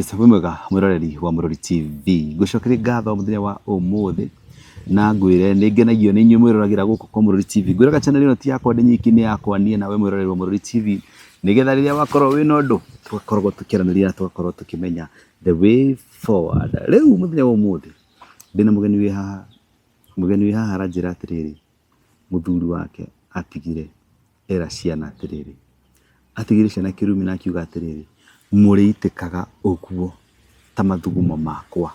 Yes, wĩ mwega mwĩroreri wa Mũrori TV. Ngũcokeria ngatho mũthenya wa ũmũthĩ na ngwĩre nĩ ngenagio nĩ inyuĩ mwĩroragĩra gũkũ kwa Mũrori TV. Ngwĩraga channel ĩno ti yakwa ndĩ nyiki, nĩ yakwa niĩ nawe mwĩroreri wa Mũrori TV, nĩgetha rĩrĩa wakorwo wĩna ũndũ tũgakoragwo tũkĩaranĩria na tũgakorwo tũkĩmenya the way forward. Rĩu mũthenya wa ũmũthĩ ndĩna mũgeni wĩ haha, mũgeni wĩ haha aranjĩra atĩrĩrĩ, mũthuri wake atigire era ciana atĩrĩrĩ, atigire ciana kĩrumi na akiuga atĩrĩrĩ, mũrĩitĩkaga ũguo ta mathugumo makwa,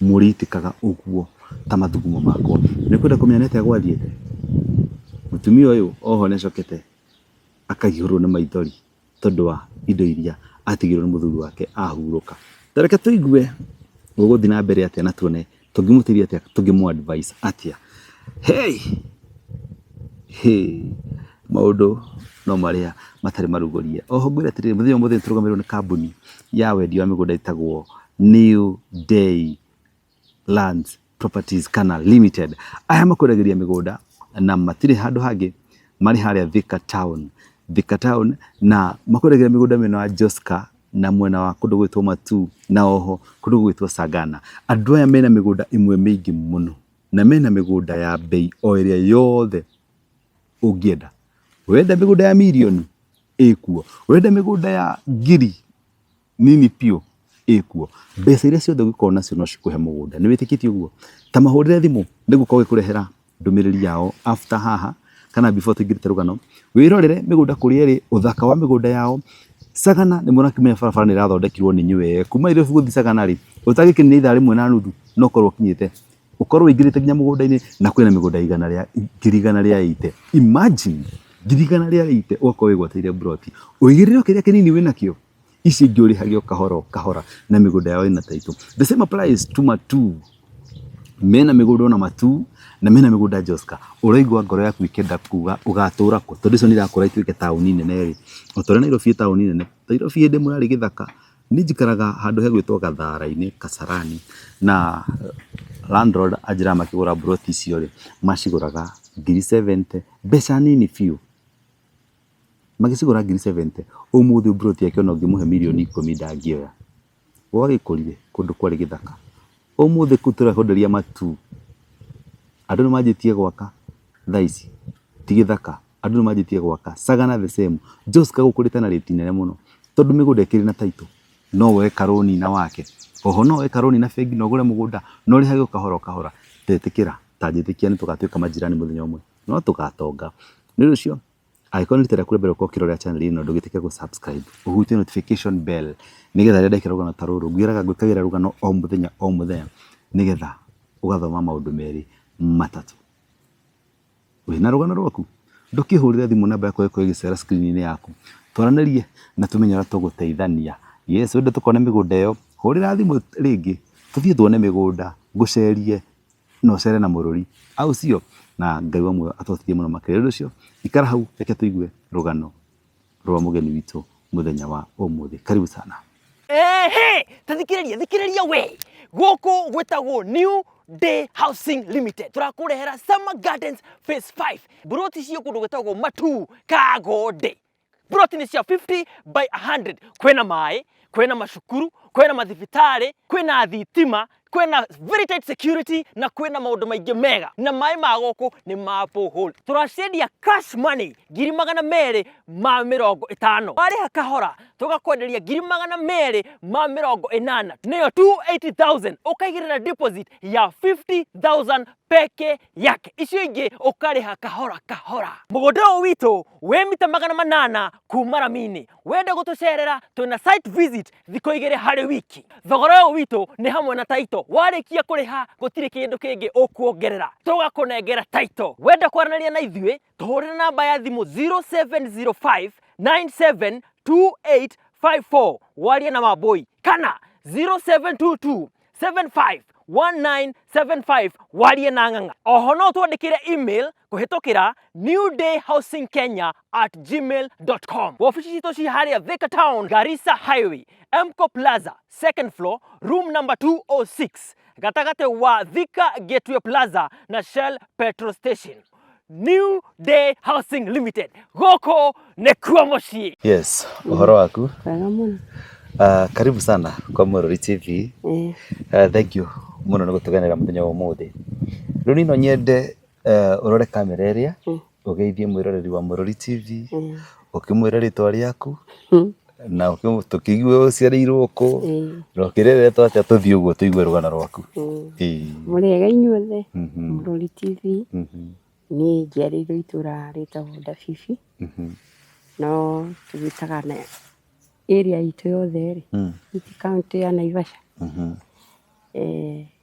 mũrĩitĩkaga ũguo ta mathugumo makwa. Nĩ ũkwenda kũmenya nĩ atĩa gwathiĩte? Mũtumia ũyũ oho nĩ acokete akaihũrwo nĩ maithori tondũ wa indo iria atigĩirwo nĩ mũthuri wake ahurũka. Ta reke tũigue gũgũthiĩ na mbere atĩa na tuone tũngĩmũteithia atĩa, tũngĩmũ advise atĩa. Hey! Hey! Maũndũ no marĩa matarĩ marugũrie. Oho ngwĩre atĩrĩrĩ, mũthenya wa ũmũthĩ nĩtũrũgamĩrĩirwo nĩ kambuni ya wendia wa mĩgũnda ĩtagwo New Day Lands Properties kana Limited. Aya makwendagĩria mĩgũnda na matirĩ handũ hangĩ, marĩ harĩa Thika Town. Thika Town na makwendagĩria mĩgũnda mĩena wa Joska na mwena wa kũndũ gwĩtwo Matuu na oho kũndũ gwĩtwo Sagana. Andũ aya mena mĩgũnda ĩmwe mĩingĩ mũno na mena mĩgũnda ya bei o ĩrĩa yothe ũngĩenda. Wenda mĩgũnda ya mirioni ĩkuo, wenda mĩgũnda ya ngiri nini biũ ĩkuo. Mbeca iria ciothe ũngĩkorwo nacio no cikũhe mũgũnda. Nĩ wĩtĩkĩtie ũguo? Ta mahũrĩre thimũ nĩguo gĩkũrehera ndũmĩrĩri yao after haha kana before tũingĩrĩte rũgano. Wĩrorere mĩgũnda kũrĩa ĩrĩ, ũthaka wa mĩgũnda yao. Sagana nĩ mũrakĩmenya barabara nĩ ĩrathondekirwo nĩ inyuĩ. Kuma Nairobi gũthiĩ Sagana rĩ, ũtangĩkinyia ithaa rĩmwe na nuthu no ũkorwo ũkinyĩte. Ũkorwo ũingĩrĩte nginya mũgũnda-inĩ na kwĩna mĩgũnda igana rĩa 100,000 80. Imagine 180,000 ũgakorwo wĩgwatĩire mburoti. Ũigĩrĩre o kĩrĩa kĩnini wĩnakĩo. Ici ingĩ ũrĩhage o kahora o kahora na mĩgũnda yao ĩna title. The same applies to Matuu. Mena mĩgũnda ona Matuu na mena mĩgũnda Joska. Ũraigua ngoro yaku ĩkĩenda kuga ũgatũra kũ? Tondũ icio nĩ irakũra ituĩke taũni nene rĩ. O ta ũrĩa Nairobi ĩ taũni nene. Nairobi hĩndĩ ĩmwe yarĩ gĩthaka. Niĩ njikaraga handũ hegwĩtwo Gathara-inĩ, Kasarani, na landlord anjĩraga makĩgũra mburoti icio rĩ, macigũraga 70,000, mbeca nini biũ. Magĩcigũra 70,000, ũmũthĩ mburoti yake ona ũngĩmũhe 10,000,000 ndangĩoya. Gwagĩkũrire kũndũ kwarĩ gĩthaka. Ũmũthĩ kũu tũrekwenderia matu, andũ nĩ manjĩtie gwaka thaa ici, ti gĩthaka, andũ nĩ manjĩtie gwaka. Sagana the same, Joska gũkũrĩte na rate nene mũno, tondũ mĩgũnda ĩkĩrĩ na title, no woe karũni na wake. Oho no woe karũni na bengi na ũgũre mũgũnda na ũrĩhage o kahora o kahora. Tetĩkĩra, ta njĩtĩkia nĩ tũgatuĩka majirani mũthenya ũmwe, no tũgatonga. Nĩ ũndũ ũcio angĩkorwo nĩ rita rĩaku rĩa mbere gũkorwo ũkĩrorera channel ĩno, ndũgĩtĩke gũ subscribe, ũhutie notification bell nĩgetha rĩrĩa ndekĩra rũgano ta rũrũ, ngwĩraga ngwĩkagĩra rũgano o mũthenya o mũthenya nĩgetha ũgathoma maũndũ merĩ matatũ. Wĩna rũgano rwaku? Ndũkĩhũrĩre thimũ namba yakwa ĩkorwo ĩgĩcera screen-inĩ yaku, twaranĩrie na tũmenye ũrĩa tũgũteithania. Yes, wenda tũkone mĩgũnda ĩyo, hũrĩra thimũ rĩngĩ tũthiĩ tuone mĩgũnda, ngũcerie na ũcere na mũrũri, au sio? Na Ngai wa muoyo atũhotithie mũno makĩria. Rĩu ũcio, ikara hau reke tũigue rũgano rwa mũgeni witũ mũthenya wa ũmũthĩ. Karibu sana. Ehe, ta thikĩrĩria, thikĩrĩria we. Gũkũ gwĩtagwo New Day Housing Limited. Tũrakũrehera Summer Gardens Phase 5. Mburoti cio kũndũ gwĩtagwo Matuu Kagonde. Ploti nĩ cia 50 by 100. Kwĩna maĩ, kwĩna macukuru, kwĩna mathibitarĩ, kwĩna thitima, kwĩna very tight security na kwĩna maũndũ maingĩ mega. Na maĩ ma gũkũ nĩ ma borehole. Tũraciendia cash money 250,000. Warĩha kahora tũgakwenderia 280,000, nĩyo 280,000, ũkaigĩrĩra deposit ya 50,000 peke yake, icio ingĩ ũkarĩha kahora kahora. Mũgũnda ũyũ witũ wĩ mita 800 kuma rami-inĩ. Wenda gũtũcerera twĩna site visit thikũ 2 harĩ wiki. Thogora ũyũ witũ nĩ hamwe na title. Warĩkia kũrĩha gũtirĩ kĩndũ kĩngĩ ũkuongerera, tũgakũnengera title. Wenda kwaranĩria na ithuĩ tũhũrĩre namba ya thimũ 0705 972854 warie na Wambũi, kana 0722 751975 warie na Ng'ang'a. Oho no twandĩkĩre email kũhĩtũkĩra newdayhousingkenya@gmail.com. Wabici citũ ci harĩa Thika Town, Garissa Highway, Emco Plaza, second floor, room number 206, gatagatĩ wa Thika Gateway Plaza na Shell Petrol Station. New Day Housing Limited, gũkũ nĩkuo mũciĩ. Yes, ũhoro waku? Wega mũno. Karibu sana kwa Mũrori TV. Thank you mũno nĩ gũtũgenera mũthenya wa ũmũthĩ. Rĩu niĩ no nyende ũrore kamera ĩrĩa, ũgeithie mwĩroreri wa Mũrori TV, ũkĩmwĩre rĩtwa rĩaku, na tũkĩigue ũciarĩirwo kũ, na ũkĩreretwo atĩa, tũthiĩ ũguo tũigue rũgano rwaku. Ĩĩ. Mũrĩega inyuothe. Mũrori TV. Niĩ njiarĩirwo itũra rĩtagwo Ndabibi, no tũgĩtaga na area itũ yothe rĩ, nĩ kaũntĩ ya Naivasha.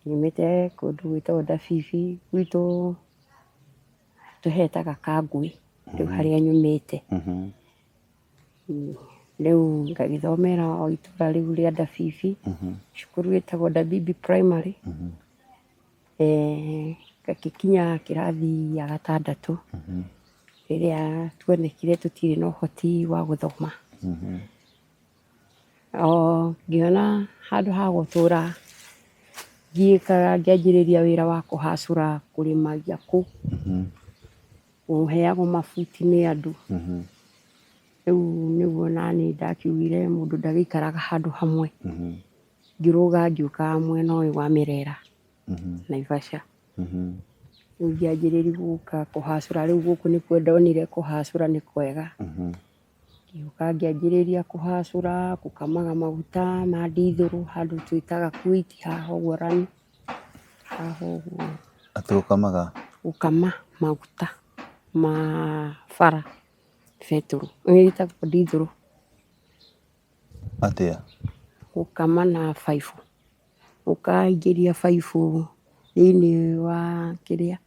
Nyumĩte kũndũ gwĩtagwo Ndabibi, gwitũ tũhetaga Kangũĩ, rĩu harĩa nyumĩte. Rĩu ngagĩthomera o itũra rĩu rĩa Ndabibi, cukuru ĩtagwo Ndabibi Primary. Ngagĩkinya kĩrathi gĩa gatandatũ, rĩrĩa tuonekire tũtirĩ na ũhoti wa gũthoma. O ngĩona handũ ha gũtũra ngĩkaga, ngĩanjĩrĩria wĩra wa kũhacũra kũrĩmagia kũ, kũheagwo mabuti nĩ andũ. Rĩu nĩguo naniĩ ndakiugire mũndũ ndagĩikaraga handũ hamwe. Ngĩrũga ngĩũka mwena ũyũ wa Mĩrera, Naivasha. Rĩu ngĩanjĩrĩria gũka kũhacũra, rĩu gũkũ nĩkuo ndonire kũhacũra nĩ kwega. Ngĩũka ngĩanjĩrĩria kũhacũra, gũkamaga maguta ma ndithũrũ handũ twĩtaga Kuwait haha ũguo rami, haha ũguo. Atĩ gũkamaga? Gũkama maguta ma bara, betũrũ, ĩtagwo ndithũrũ. Atĩa? Gũkama na baibũ, ũkaingĩria baibũ thĩiniĩ wa kĩrĩa,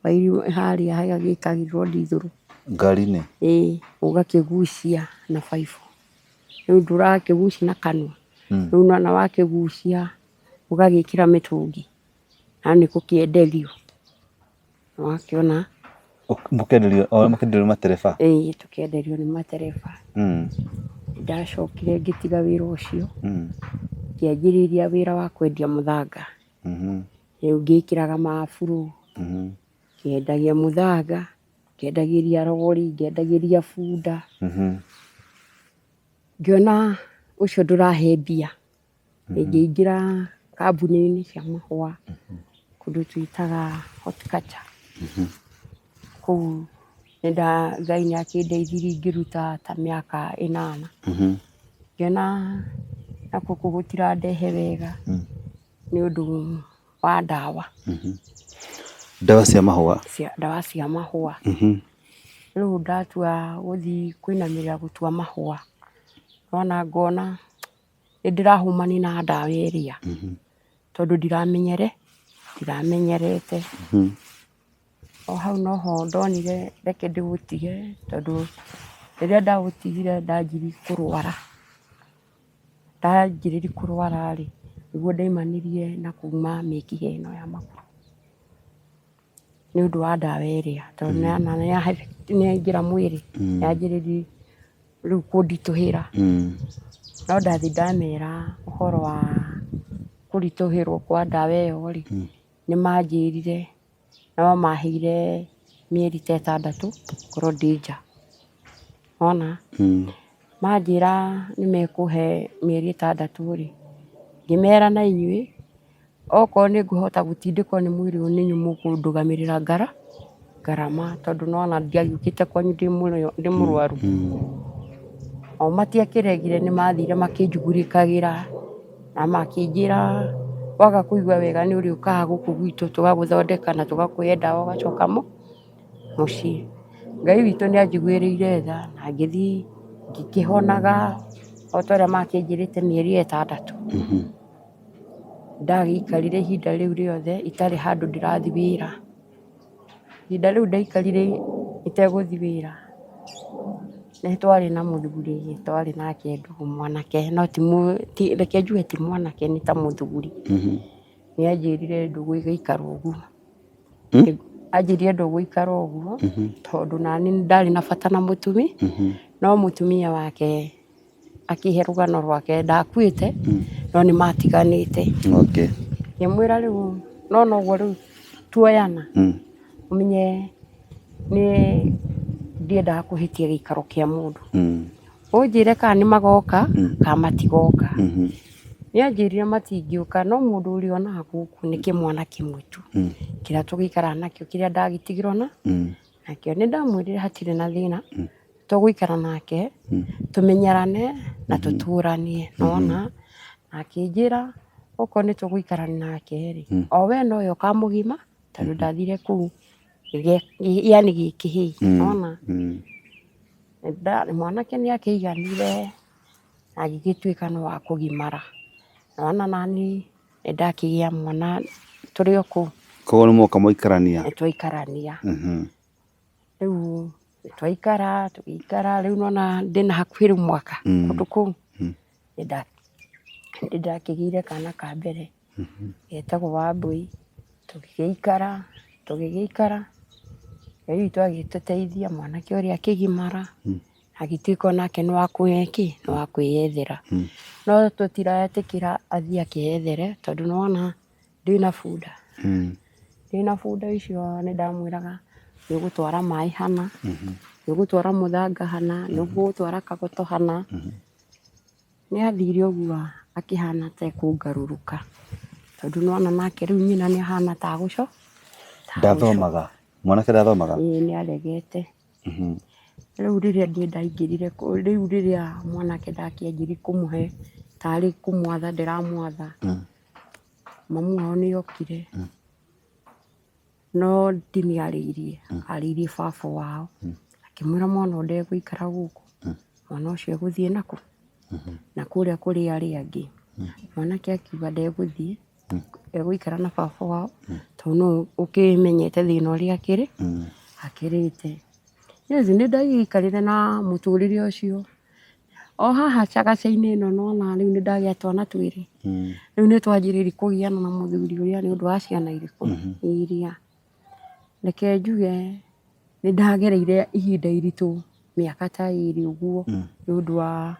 harĩa hagĩkagĩrwo ndithũrũ. Ngari-inĩ? Ĩĩ, ũgakĩgucia na baibũ. Rĩu ndũrakĩgucia na kanua, rĩu nĩwona wakĩgucia ũgagĩkĩra mĩtũngi, na nĩ gũkĩenderio. Nĩwakĩona? Mũkenderio, o mũkenderio nĩ matereba? Ĩĩ, tũkenderio nĩ matereba. Ndacokire ngĩtiga wĩra ũcio, ngĩanjĩrĩria wĩra wa kwendia mũthanga. Rĩu ngĩkĩraga maburũ, ngĩendagia mũthanga, ngĩendagĩria rori, ngĩendagĩria bunda. Ngĩona ũcio ndũrahe mbia, ngĩingĩra kambuni-inĩ cia mahũa, kũndũ twĩtaga horticulture. Kũu Ngai nĩ akĩndeithirie ngĩruta ta mĩaka 8. Ngĩona nakuo kũu gũtirandehe wega nĩ ũndũ wa ndawa. Ndawa cia mahũa? Ndawa cia mahũa. Rĩu ndatua gũthiĩ kũinamĩrĩra gũtua mahũa, nona ngona nĩ ndĩrahũmani na ndawa ĩrĩa, tondũ ndiramenyerete. O hau noho ndonire reke ndĩũtige, tondũ rĩrĩa ndaũtigire ndanjirie kũrwara. Ndanjĩrĩria kũrwara rĩ, nĩguo ndaimanirie na kuma mĩkiha ĩno ya magũrũ, nĩ ũndũ wa ndawa ĩrĩa, tondũ nĩ yaingĩra mwĩrĩ, yanjĩrĩria rĩu kũnditũhĩra. No ndathiĩ ndamera ũhoro wa kũritũhĩrwo kwa ndawa ĩyo rĩ, nĩ manjĩrire no maheire mĩeri ta 6 ngorwo ndĩ nja. Wona? Manjĩra nĩ mekũhe mĩeri 6 rĩ, ngĩmera na inyuĩ okorwo nĩ ngũhota gũtindĩkwo nĩ mwĩrĩ ũyũ nĩ inyuĩ mũkũndũgamĩrĩra ngarama, tondũ nĩwona ndiagĩũkĩte kwanyu ndĩ mũrwaru. O matiakĩregire, nĩ mathire makĩnjugurĩkagĩra na makĩnjĩra waga kũigua wega nĩ ũrĩũkaga gũkũ gwitũ tũgagũthondeka na tũgakũhe ndawa ũgacoka mũciĩ. Ngai witũ nĩ anjiguĩrĩire tha na ngĩthiĩ ngĩkĩhonaga o ta ũrĩa makĩnjĩrĩte mĩeri 6. Ndagĩikarire ihinda rĩu rĩothe itarĩ handũ ndĩrathiĩ wĩra. Ihinda rĩu ndaikarire itegũthiĩ wĩra, nĩ twarĩ na mũthuri twarĩ nake ndũgũ mwanake, no ti, reke njuge ti mwanake, nĩ ta mũthuri. Nĩ anjĩrire ndũgũ ĩgĩikara ũguo. Anjĩrire ndũgũikara ũguo, tondũ nani ndarĩ na bata na mũtumia, no mũtumia wake akĩhe rũgano rwake, ndakuĩte, no nĩ matiganĩte. Ngĩmwĩra rĩu no noguo rĩu tuoyana, ũmenye nĩ ndiendaga kũhĩtia gĩikaro kĩa mũndũ. Ũnjĩre kana nĩ magoka kana matigoka. Nĩ anjĩrire matingĩũka no mũndũ ũrĩa onaga gũkũ nĩ kĩmwana kĩmwe tu kĩrĩa tũgĩikaraga nakĩo kĩrĩa ndagĩtigirwo na nakĩo. Nĩ ndamwĩrire hatirĩ na thĩna, tũgũikara nake tũmenyerane na tũtũranie, nĩwona. Na akĩnjĩra okorwo nĩ tũgũikara nake rĩ, o we nowe ũkamũgima tondũ ndathire kũu yani gĩ kĩhĩĩ, nĩwona. Mwanake nĩ akĩiganire na agĩgĩtuĩka nĩ wa kũgimara. Nĩwona nani nĩ ndakĩgĩa mwana tũrĩ o kũu. Koguo nĩ mwoka mwaikarania? Nĩ twaikarania. Rĩu twaikara tũgĩikara, rĩu nĩwona ndĩna hakuhĩ rĩu mwaka kũndũ kũu, nĩ ndakĩgĩire kana ka mbere getagwo Wambũi, tũgĩgĩikara tũgĩgĩikara, Ngai witũ agĩtũteithia mwanake ũrĩa akĩgimara, agĩtuĩka onake nĩ wa kĩ nĩ wa kwĩyethera. No tũtiretĩkĩra athiĩ akeyethere tondũ nĩ wona ndĩna bunda. Ndĩna bunda icio nĩ ndamwĩraga nĩ ũgũtwara maĩ hana, nĩ ũgũtwara mũthanga hana, nĩ ũgũtwara kagoto hana. Nĩ athire ũguo akĩhana ta ekũngarũrũka tondũ nĩ wona nake rĩu nyina nĩ ahana ta agũco. Ndathomaga? Mwanake ndathomaga? Ĩĩ nĩ aregete. Rĩu rĩrĩa niĩ ndaingĩrire rĩu rĩrĩa mwanake ndakĩanjirie kũmũhe tarĩ kũmwatha ndĩramwatha, mamu wao nĩ okire, no ti niĩ arĩirie, arĩirie baba wao, akĩmwĩra mwana ũyũ ndegũikara gũkũ, mwana ũcio egũthiĩ nakũ? Na kũrĩa kũrĩ arĩa angĩ. Mwanake akiuga ndegũthiĩ, egũikara na baba wao, tondũ nĩwe ũkĩmenyete thĩna ũrĩa akĩrĩ, akĩrĩte. Yes, nĩ ndagĩikarire na mũtũrĩre ũcio, o haha cagaca-inĩ ĩno nĩwona rĩu nĩ ndagĩa twana twĩrĩ, rĩu nĩ twanjĩrĩirie kũgiana na mũthuri ũrĩa nĩ ũndũ wa ciana irĩkũ? Iria. Reke njuge nĩ ndagereire ihinda iritũ mĩaka ta ĩrĩ ũguo nĩ ũndũ wa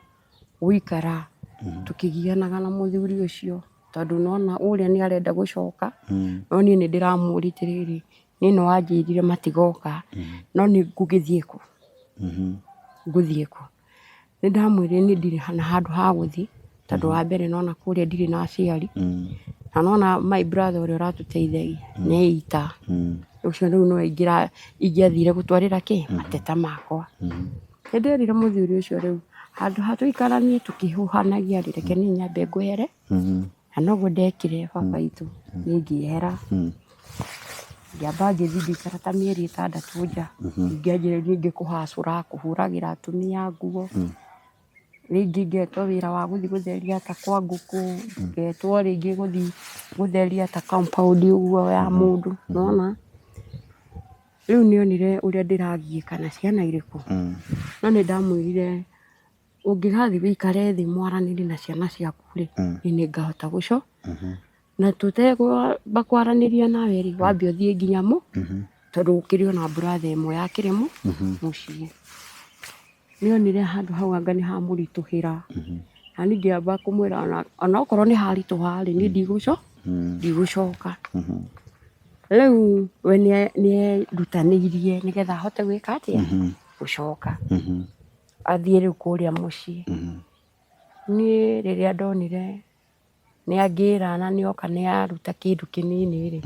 gũikara tũkĩgianaga na mũthuri ũcio, tondũ nĩwona ũrĩa nĩ arenda gũcoka, no niĩ nĩ ndĩramũria atĩrĩrĩ, niĩ nĩ wanjĩrire matigoka, no nĩ ngũgĩthiĩ kũ? Ngũthiĩ kũ? Nĩ ndamwĩrire niĩ ndirĩ na handũ ha gũthiĩ, tondũ wa mbere nĩwona kũrĩa ndirĩ na aciari, na nĩwona my brother ũrĩa ũratũteithagia nĩ ita, ũcio rĩu nĩwe ingĩathire gũtwarĩra kĩ? Mateta makwa. Nĩ nderire mũthuri ũcio rĩu handũ ha tũikaranie tũkĩhũhanagia rĩ, reke niĩ nyambe ngwehere, na noguo ndekire baba witũ, niĩ ngĩehera, ngĩamba ngĩthiĩ ngĩikara ta mĩeri 6 nja, ngĩanjĩrĩria rĩngĩ kũhacũra, kũhũragĩra atumia nguo, rĩngĩ ngetwo wĩra wa gũthiĩ gũtheria ta kwa ngũkũ, ngetwo rĩngĩ gũthiĩ gũtheria ta compound ũguo ya mũndũ, nĩwona. Rĩu nĩonire ũrĩa ndĩragiĩka na ciana irĩkũ, no nĩ ndamwĩrire ũngĩgathiĩ ũikare thĩ mwaranĩrie na ciana ciaku rĩ, niĩ nĩ ngahota gũco na tũtekwamba kwaranĩria nawe rĩ, wambe ũthiĩ nginya tondũ gũkĩrĩ ona brother ĩmwe yakĩrĩ mũciĩ. Nĩonire handũ hau anga nĩ hamũritũhĩra, na niĩ ngĩamba kũmwĩra onokorwo nĩ haritũha rĩ, niĩ ndigũcoka. Rĩu we nĩerutanĩirie nĩgetha ahote gwĩka atĩa? Gũcoka. Athiĩ rĩu kũrĩa mũciĩ. Niĩ rĩrĩa ndonire nĩ angĩra na nĩoka nĩ aruta kĩndũ kĩnini rĩ,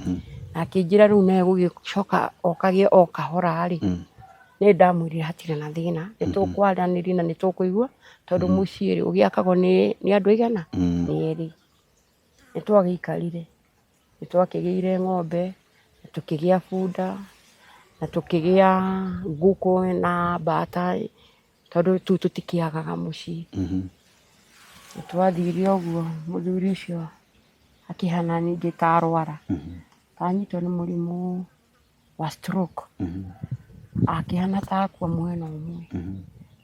na akĩnjĩra rĩu no egũgĩcoka okage o kahora rĩ, nĩ ndamwĩrire hatirĩ na thĩna, nĩ tũkwaranĩria na nĩ tũkũigua, tondũ mũciĩ rĩ, ũgĩakagwo nĩ andũ aigana? Nĩ erĩ. Nĩ twagĩikarire, nĩ twakĩgĩire ng'ombe, tũkĩgĩa bunda, na tũkĩgĩa ngũkũ na mbata, tondũ tu tũtikĩagaga mũciĩ. Nĩ twathire ũguo mũthuri ũcio akĩhana ningĩ ta arwara, ta anyitwo nĩ mũrimũ wa stroke, akĩhana ta akua mwena ũmwe.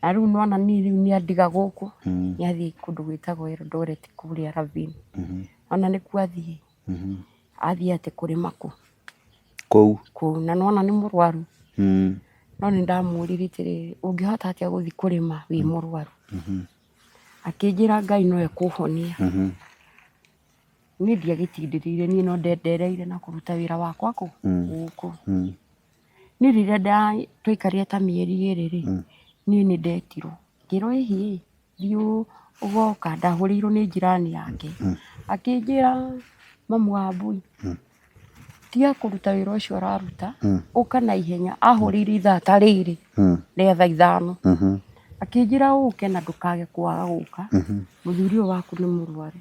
Na rĩu nĩwona niĩ rĩu nĩ andiga gũkũ, nĩ athiĩ kũndũ gwĩtagwo Eldoret kũrĩa Ravine. Nĩwona nĩkuo athiĩ, athiĩ atĩ kũrĩma kũ? Kũu? Kũu, na nĩwona nĩ mũrwaru. No nĩ ndamũririe atĩrĩrĩ, ũngĩhota atĩa gũthiĩ kũrĩma wĩ mũrwaru? Akĩnjĩra Ngai no ekũhonia. Niĩ ndiagĩtindĩrĩire, niĩ no ndendereire na kũruta wĩra wakwa kũ? Gũkũ. Niĩ rĩrĩa twaikarire ta mĩeri 2 rĩ, niĩ nĩ ndetirwo. Ngĩrwo ĩhĩ thiĩ ũgoka, ndahũrĩirwo nĩ njirani yake akĩnjĩra mamu wa Mbui tiga kũruta wĩra ũcio ũraruta, ũka na ihenya. Ahũrĩire ithaa ta rĩrĩ rĩa thaa 5, akĩnjĩra ũke na ndũkage kwaga gũka, mũthuri ũyũ waku nĩ mũrwaru.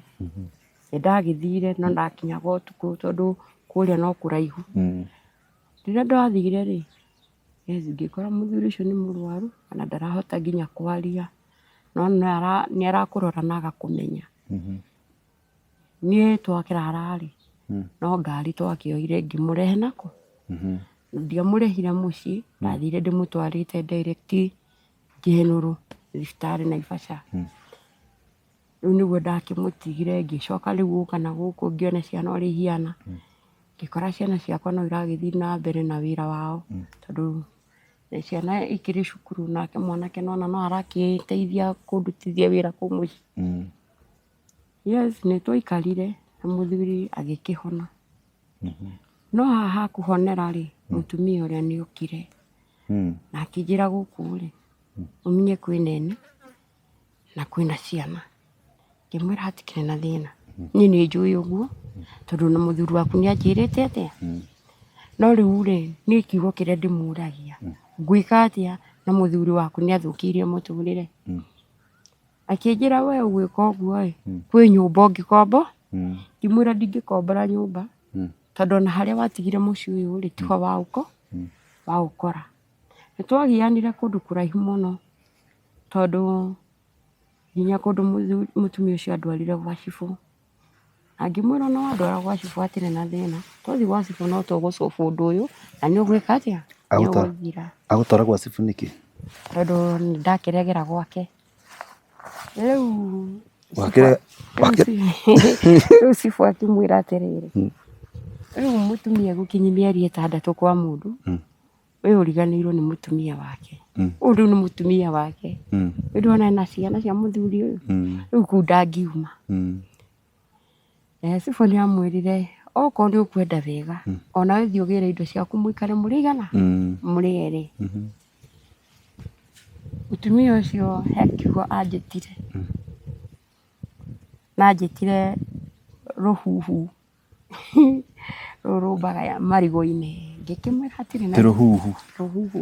Nĩ ndagĩthire no ndakinyaga ũtukũ tondũ kũrĩa no kũraihu. Rĩrĩa ndathire rĩ, yes, ngĩkora mũthuri ũcio nĩ mũrwaru ona ndarahota nginya kwaria, no nĩ arakũrora na agakũmenya. Niĩ twakĩrara rĩ, no ngari twakĩoire ngĩmũrehe nakũ, ndiamũrehire mũciĩ, ndathire ndĩmũtwarĩte direct General thibitarĩ Naivasha. Rĩu nĩguo ndakĩmũtigire ngĩcoka rĩu gũka na gũkũ ngĩone ciana ũrĩa ihiana, ngĩkora ciana ciakwa no iragĩthiĩ na mbere na wĩra wao, tondũ ciana ikĩrĩ cukuru nake mwanake nĩwona no arakĩndeithia kũndutithia wĩra kũu mũciĩ. Yes, nĩ twaikarire na mũthuri agĩkĩhona. No haha ha kũhonera rĩ, mũtumia ũrĩa nĩ okire na akĩnjĩra gũkũ rĩ, ũmenye kwĩna ene na kwĩna ciana. Ngĩmwĩra hatikĩrĩ na thĩna, niĩ nĩ njũĩ ũguo tondũ ona mũthuri waku nĩ anjĩrĩte atĩa. No rĩu rĩ, niĩ kiugo kĩrĩa ndĩmũragia, ngwĩka atĩa na mũthuri waku nĩ athũkĩirie mũtũrĩre? Akĩnjĩra we ũgwĩka ũguo ĩ, kwĩ nyũmba ũngĩkombo? Ngĩmwĩra ndingĩkombora nyũmba, tondũ ona harĩa watigire mũciĩ ũyũ rĩ, tiho waũkora. Nĩ twagianire kũndũ kũraihu mũno, tondũ nginya kũndũ mũtumia ũcio andwarire gwa cibũ. Na ngĩmwĩra ona wandwara gwa cibũ hatirĩ na thĩna, twathiĩ gwa cibũ no tũgũ solve ũndũ ũyũ na nĩ ũgwĩka atĩa? Nĩ ũgũthira. Agũtwara gwa cibũ nĩkĩ? Tondũ nĩ ndakĩregera gwake. Rĩu rĩu cibũ akĩmwĩra atĩrĩrĩ, rĩu mũtumia gũkinyia mĩeri 6 kwa mũndũ, we ũriganĩirwo nĩ mũtumia wake. Ũyũ rĩu nĩ mũtumia wake. Rĩu ndĩrona ena ciana cia mũthuri ũyũ. Rĩu kũu ndangiuma. Cibũ nĩ amwĩrire okorwo nĩ ũkwenda wega, onawe thiĩ ũgĩre indo ciaku mũikare mũrĩ aigana? Mũrĩ erĩ. Mũtumia ũcio he kiugo anjĩtire. Na anjĩtire rũhuhu rũrũ rũmbaga marigũ-inĩ. Ngĩkĩmwĩra hatirĩ na Ti rũhuhu. Rũhuhu.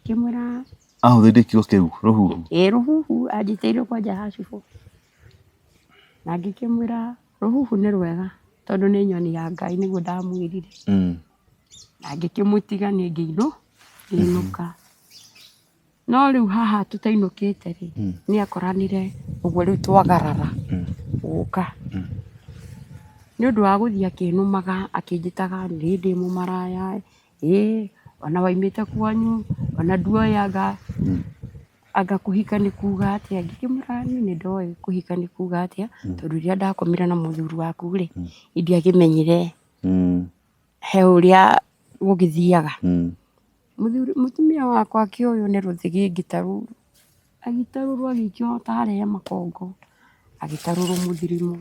Ngĩkĩmwĩra Ahũthĩrire kiugo kĩu rũhuhu? Ĩĩ rũhuhu anjĩtĩire kwanja ha cibũ. Na ngĩkĩmwĩra rũhuhu nĩ rwega tondũ nĩ nyoni ya Ngai nĩguo ndamwĩrire. Na ngĩkĩmũtiga niĩ ngĩinũka. No rĩu haha tũtainũkĩte rĩ, nĩ akoranire ũguo rĩu twagarara gũka. Nĩ ũndũ wa gũthiĩ akĩnũmaga akĩnjĩtaga niĩ ndĩ mũmaraya, ĩ ona waumĩte kwanyu, ona nduoĩ anga anga kũhika nĩ kuga atĩa. Ngĩkĩmwĩra niĩ nĩ ndoĩ kũhika nĩ kuga atĩa, tondũ rĩrĩa ndakomire na mũthuri waku rĩ, niĩ ndiakĩmenyire he ũrĩa gũgĩthiaga. Mũthuri mũtumia wakwa akĩoywo nĩ rũthĩgĩngĩ ta rũu, agĩtarũrwo agĩikio tarĩ makongo, agĩtarũrwo mũthirimo.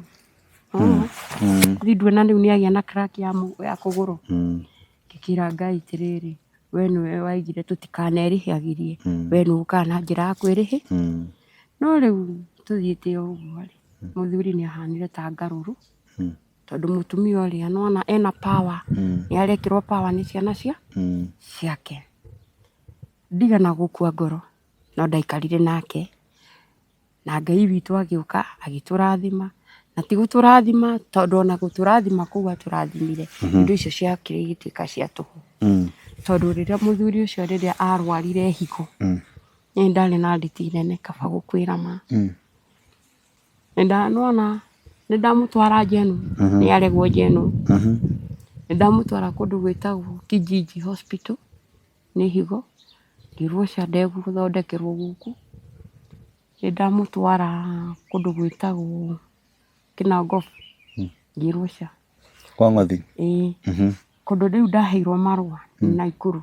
Rĩu nduona rĩu nĩ agĩa na crack ya kũgũrũ. Ngĩkĩra Ngai atĩrĩrĩ, we nĩwe waigire tũtikanerĩhagĩrie, we nĩwe ũkaga na njĩra ya kwĩrĩhĩ. No rĩu tũthiĩte o ũguo rĩ, mũthuri nĩ ahanire ta ngarũrũ, tondũ mũtumia ũrĩa nĩwona ena power, nĩ arekĩrwo power nĩ ciana ciake. Ndigana gũkua ngoro, no ndaikarire nake, na Ngai witũ agĩũka agĩtũrathima, na ti gũtũrathima tondũ ona gũtũrathima kũu atũrathimire, indo icio ciakire igĩtuĩka cia tũhũ. Tondũ rĩrĩa mũthuri ũcio rĩrĩa arwarire higo, niĩ ndarĩ na nditi nene kaba gũkwĩra ma. Nĩwona nĩndamũtwara Njenu, nĩ aregwo Njenu. Nĩndamũtwara kũndũ gwĩtagwo Kijiji Hospital, nĩ higo, ngĩrwo ũcio ndegũthondekerwo gũkũ. Nĩndamũtwara kũndũ gwĩtagwo Kinangop, ngĩrwo ca. Kwa ng'othi? Ĩĩ. Kũndũ rĩu ndaheirwo marũa nĩ Naikuru.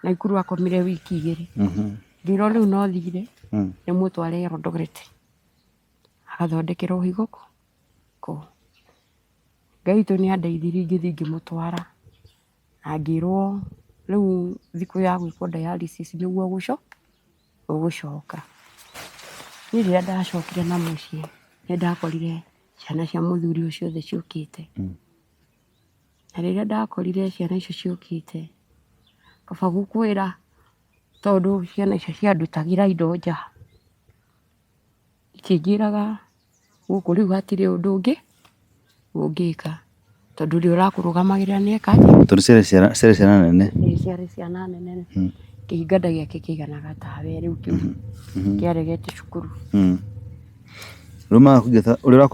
Naikuru akomire wiki 2. Ngĩrwo rĩu no thire, ndĩmũtware Eldoret agathondekerwo higo kũu. Ngai witũ nĩ andeithirie ngĩthiĩ ngĩmũtwara na ngĩrwo rĩu thikũ ya gwĩkwo dialysis nĩguo Ũgũcoka. Niĩ rĩrĩa ndacokire na mũciĩ, nĩ ndakorire ciana cia mũthuri ũcio ciothe ciũkĩte. Na rĩrĩa ndakorire ciana icio ciũkĩte, kaba gũkwĩra tondũ ciana icio ciandutagĩra indo nja, ikĩnjĩraga gũkũ rĩu hatirĩ ũndũ ũngĩ ũngĩka, tondũ ũrĩa ũrakũrũgamagĩrĩra nĩ eka atĩa? Tondũ ciarĩ ciana, ciarĩ ciana nene. Ĩĩ ciarĩ ciana nene, kĩhinga gĩake kĩaiganaga tawe rĩu kĩu kĩaregete cukuru. Rĩu magakũingata ũrĩa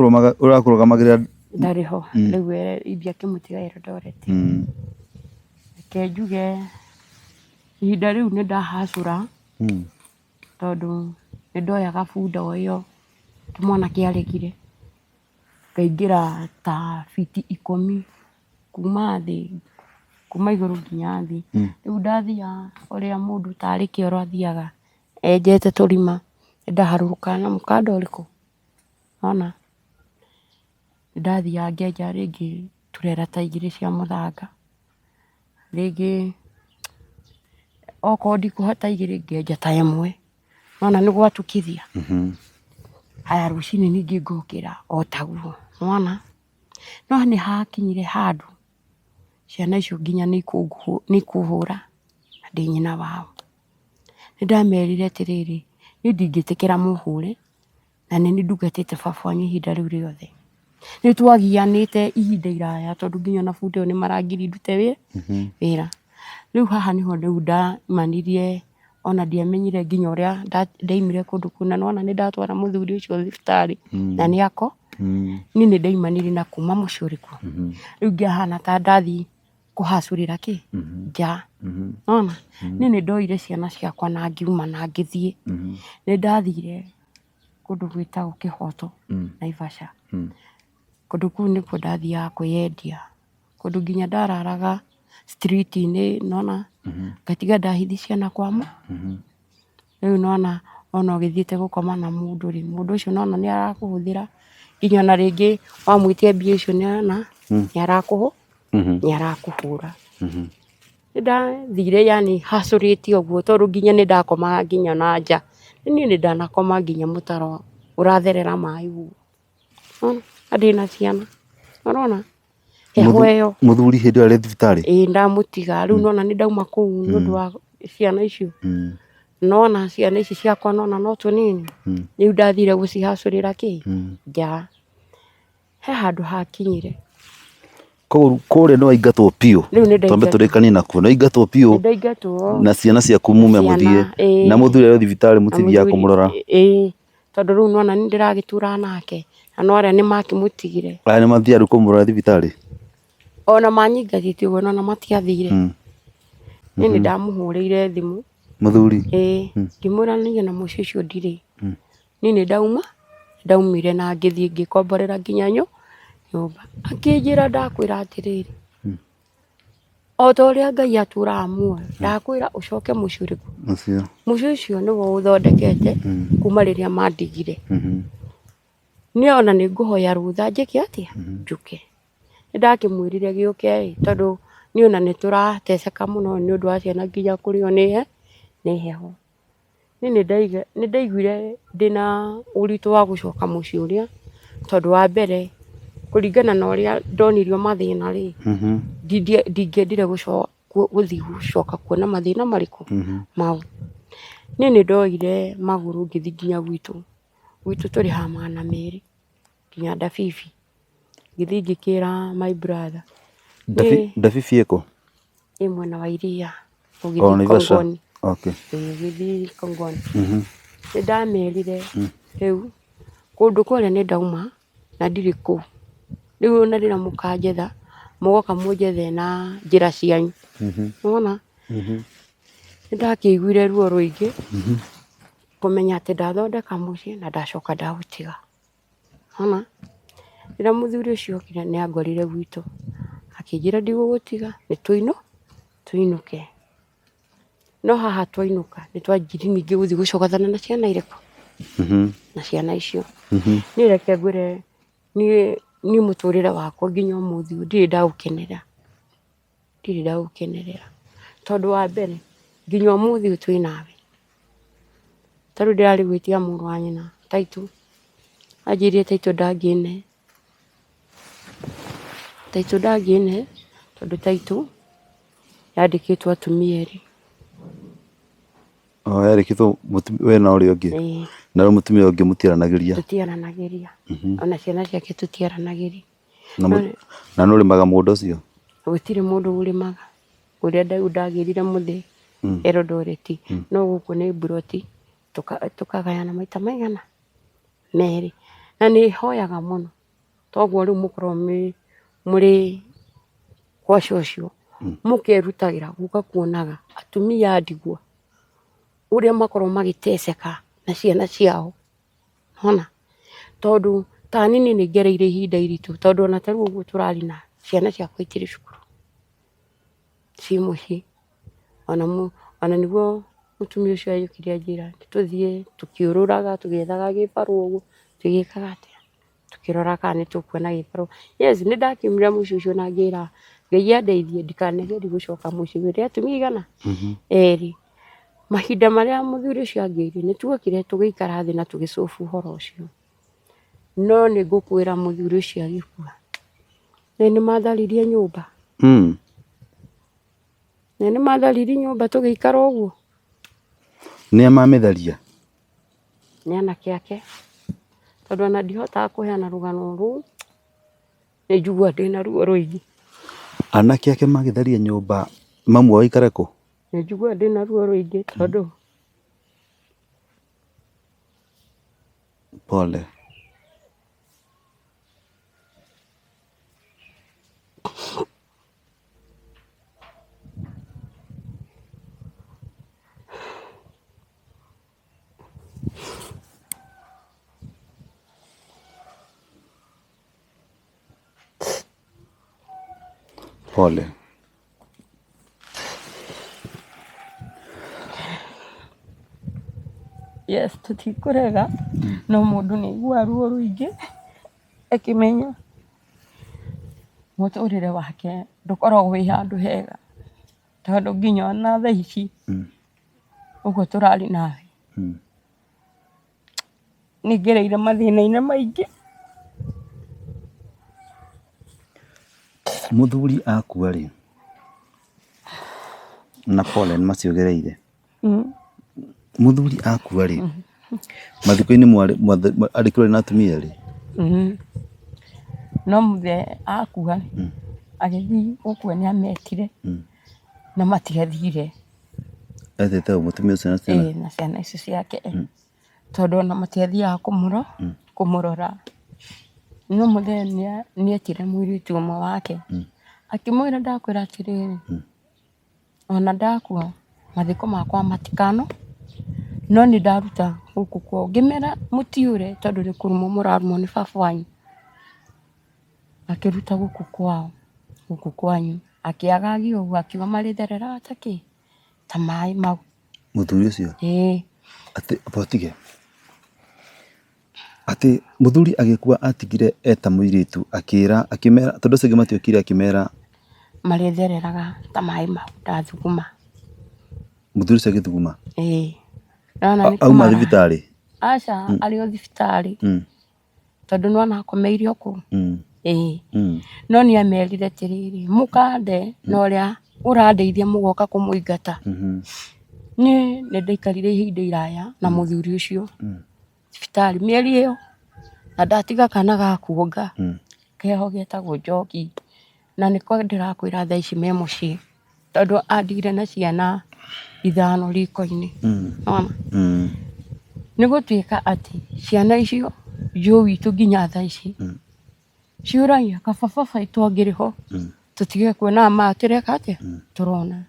ũrakũrũgamagĩrĩra ndarĩ ho rĩu ithiĩ akĩmũtiga Eldoret. Reke njuge ihinda rĩu nĩ ndahacũra tondũ nĩ ndoyaga bunda o ĩyo kĩmwana kĩaregire, ngaingĩra ta biti 10 kuma thĩ, kuma igũrũ nginya thĩ. Rĩu ndathiaga ũrĩa mũndũ tarĩ kĩoro athiaga enjete tũrima, nĩ ndaharũrũkaga na mũkanda ũrĩkũ? Wona? Nĩ ndathiaga ngenja rĩngĩ turera ta igĩrĩ cia mũthanga, rĩngĩ okorwo ndikũhota igĩrĩ ngenja ta ĩmwe. Nĩwona nĩ gwatukithia. Haya rũcinĩ ningĩ ngokĩra o taguo, nĩwona? No nĩ hakinyire handũ ciana icio nginya nĩ ikũhũra na ndĩ nyina wao. Nĩ ndamerire atĩrĩrĩ, niĩ ndingĩtĩkĩra mũhũre na nĩ niĩ ndungatĩte baba wanyu ihinda rĩu rĩothe. Nĩ twagianĩte ihinda iraya tondũ nginya ona bunda ĩyo nĩ marangiririe ndute wĩra. Rĩu haha nĩho rĩu ndamanirie ona ndiamenyire nginya ũrĩa ndaimire kũndũ kũu na nĩwona nĩ ndatwara mũthuri ũcio thibitarĩ na nĩ ako. Niĩ nĩ ndaimanirie na kuma mũciĩ ũrĩkũ. Rĩu ngĩhana ta ndathiĩ kũhacũrĩra kĩ nja. Nĩwona? Niĩ nĩ ndoire ciana ciakwa na ngiuma na ngĩthiĩ. Nĩ ndathire kũndũ gwĩtagwo Kĩhoto Naivasha. Kũndũ kũu nĩkuo ndathiaga kwĩyendia. Kũndũ nginya ndararaga street -inĩ nĩwona, ngatiga ndahithi ciana kwa Rĩu nĩwona ona ũgĩthiĩte gũkoma na mũndũ rĩ, mũndũ ũcio nĩwona nĩ arakũhũthĩra nginya ona rĩngĩ wamwĩtia mbia icio nĩwona nĩ arakũhũra. Nĩ ndathire yaani hacũrĩte ũguo tondũ nginya nĩ ndakomaga nginya na nja. Niĩ nĩ ndanakoma nginya mũtaro ũratherera maĩ ũguo. Na ndĩna ciana, ũrona? Heho ĩyo. Mũthuri hĩndĩ ĩyo arĩ thibitarĩ? Ĩĩ ndamũtiga, rĩu nĩwona nĩ ndauma kũu nĩ ũndũ wa ciana icio. Nĩwona ciana ici ciakwa nĩwona no tũnini, rĩu ndathire gũcihacũrĩra kĩ? Nja. He handũ hakinyire. Koguo kũrĩa nĩ waingatwo biũ, Rĩu nĩ twambe ndaingatwo. tũrĩkanie nakuo, nĩ waingatwo biũ Nĩ ndaingatwo. na ciana ciaku mume Ciana, mũthiĩ ĩĩ. na mũthuri arĩ thibitarĩ Na mũtithiaga mũthuri- kũmũrora. Ĩĩ, tondũ rĩu nĩwona nĩ ndĩragĩtũraga nake, na no arĩa nĩ makĩmũtigire. Aya nĩ mathiaga rĩu kũmũrora thibitarĩ? Ona manyingatithie ũguo nona matiathire. Niĩ nĩ ndamũhũrĩire thimũ. Mũthuri? Ĩĩ, ngĩmwĩra niĩ na mũciĩ ũcio ndirĩ. Niĩ nĩ ndauma, ndaumire na ngĩthiĩ ngĩkomborera nginya nyũmba. Akĩnjĩra ndakwĩra atĩrĩrĩ, o ta ũrĩa Ngai atũraga muoyo, ndakwĩra ũcoke mũciĩ ũrĩkũ? Mũciĩ ũcio nĩguo ũthondekete kuma rĩrĩa mandigire. Niĩ ona nĩ ngũhoya rũtha njĩke atĩa? Njũke. Nĩ ndakĩmwĩrire gĩũke ĩ, tondũ niĩ ona nĩ tũrateceka mũno nĩ ũndũ wa ciana nginya kũrĩo nĩ heho. Niĩ nĩ ndaiguire ndĩna ũritũ wa gũcoka mũciĩ ũrĩa, tondũ wa mbere kũringana na ũrĩa ndonirio mathĩna rĩ, ndingĩendire gũthiĩ gũcoka kuona mathĩna marĩkũ? Mau. Niĩ nĩ ndoire magũrũ ngĩthiĩ nginya gwitũ, gwitũ tũrĩhaga 200 nginya Ndabibi. Ngĩthiĩ ngĩkĩra my brother. Ndabibi ĩkũ? Ĩ mwena wa iria Oh, ũgĩthiĩ Naivasha. Kongoni. Okay. Ĩĩ, ũgĩthiĩ Kongoni. Nĩ ndamerire rĩu kũndũ kũrĩa nĩ ndauma na ndirĩ kũu. Rĩu ona rĩrĩa mũkanjetha mũgoka mũnjethe na njĩra cianyu. Nĩwona? Nĩ ndakĩiguire ruo rũingĩ kũmenya atĩ ndathondeka mũciĩ na ndacoka ndaũtiga. Nĩwona? Rĩrĩa mũthuri ũcio okire nĩ angorire gwitũ, akĩnjĩra ndigũgũtiga nĩ tũinũke. No haha twainũka nĩ twanjirie ningĩ gũthiĩ gũcogothana na ciana irĩkũ? Na ciana icio. Niĩ reke ngwĩre niĩ mũtũrĩre wakwa nginya ũmũthĩ ũyũ ndirĩ ndaũkenerera. Ndirĩ ndaũkenerera. Tondũ wa mbere nginya ũmũthĩ ũyũ twĩ nawe, Ta rĩu ndĩrarĩ gwĩtia mũrũ wa nyina taitũ, anjĩrire taitũ ndangĩne, taitũ ndangĩne tondũ taitũ yandĩkĩtwo atumia erĩ. O yarĩkĩtwo we na ũrĩa ũngĩ. Ĩĩ. Na rĩu mũtumia ũngĩ mũtiaranagĩria. Tũtiaranagĩria. Ona ciana ciake tũtiaranagĩria. Na na nũ ũrĩmaga mũgũnda ũcio? Gũtirĩ mũndũ ũrĩmaga. Ũrĩa ndagĩrire mũthee Eldoret, no gũkũ nĩ mburoti tũkagayana maita maigana? Merĩ. Na nĩ hoyaga mũno, toguo rĩu mũkoragwo mũrĩ kwa cũcũ, mũkerutagĩra gũka kuonaga atumia a ndigwa ũrĩa makoragwo magĩteceka na ciana ciao, nĩwona? Tondũ ta niĩ nĩ ngereire ihinda iritũ tondũ ona ta rĩu ũguo tũraria nawe ciana ciakwa itirĩ cukuru, ciĩ mũciĩ. Ona nĩguo mũtumia ũcio agĩũkire anjĩra tũthiĩ tũkĩũrũraga tũgĩethaga gĩbarũa ũguo, tũgĩkaga atĩa, tũkĩrora kana nĩ tũkuona gĩbarũa. Yes nĩ ndakiumire mũciĩ ũcio na ngĩra Ngai andeithie ndikanagerie gũcoka mũciĩ ũrĩ atumia aigana? Erĩ. Mahinda marĩa mũthuri ũcio angĩire nĩ tuokire tũgĩikara thĩ na tũgĩ solve ũhoro ũcio. No nĩ ngũkwĩra mũthuri ũcio agĩkua, nĩ matharirie nyũmba. Na nĩ matharirie nyũmba tũgĩikara ũguo. Nĩa mamĩtharia? Nĩ anake ake, tondũ ona ndihotaga kũheana rũgano rũu, nĩ njiguaga ndĩna ruo rũingĩ. Anake ake magĩtharia nyũmba mamu wao aikare kũ? Nĩ njiguaga ndĩna ruo rũingĩ tondũ Pole. Pole. Yes, tũtikũrega no mũndũ nĩ aiguaga ruo rũingĩ akĩmenya mũtũrĩre wake ndũkoragwo wĩ handũ hega, tondũ nginya ona thaa ici ũguo tũraria nawe, nĩ ngereire mathĩna-inĩ maingĩ. Mũthuri akua rĩ, na pole nĩ macio ũgereire. Mũthuri akua rĩ, mathiko-inĩ arĩkĩrwo na atumia erĩ? No mũthee akua agĩthiĩ gũkua nĩ ametire na matiathire. Etĩte ũ mũtumia ũcio na ciana? Ĩĩ na ciana icio ciake tondũ ona matiathiaga kũmũrora. No mũthee nĩ etire mũirĩtu ũmwe wake akĩmwĩra ndakwĩra atĩrĩrĩ, ona ndakua mathiko makwa matikano, no nĩ ndaruta gũkũ kwao. Ngĩmera mũtiũre tondũ nĩ kũrumwo mũrarumwo nĩ baba wanyu. Akĩruta gũkũ kwao, gũkũ kwanyu, akĩagagia ũguo akiuga marĩthereraga ta kĩ? Ta maĩ mau. Mũthuri ũcio? Ĩĩ. Atĩ amba ũtige. Atĩ mũthuri agĩkua atigire eta mũirĩtu akĩra akĩmera tondũ acio angĩ matiokire akĩmera Marĩthereraga ta maĩ mau ndathuguma. Mũthuri ũcio agĩthuguma? Ĩĩ. Ndona nĩ Auma kũmara. thibitarĩ? Aca, arĩ o thibitarĩ. Tondũ nĩwona akomeire o kũu. Ĩĩ. No nĩ amerire atĩrĩrĩ, mũkande na ũrĩa ũrandeithia mũgoka kũmũingata. Niĩ nĩ ndaikarire ihinda iraya na mũthuri ũcio thibitarĩ mĩeri ĩyo, na ndatiga kana ga kuonga keho getagwo Njoki, na nĩko ndĩrakwĩra thaa ici me mũciĩ, tondũ andigire na ciana ithano riko-inĩ, nĩwona? Nĩ gũtuĩka atĩ ciana icio njũĩ witũ nginya thaa ici, ciũragia kaba baba witũ angĩrĩ ho, tũtige kuonaga maya tũreka atĩa? Tũrona.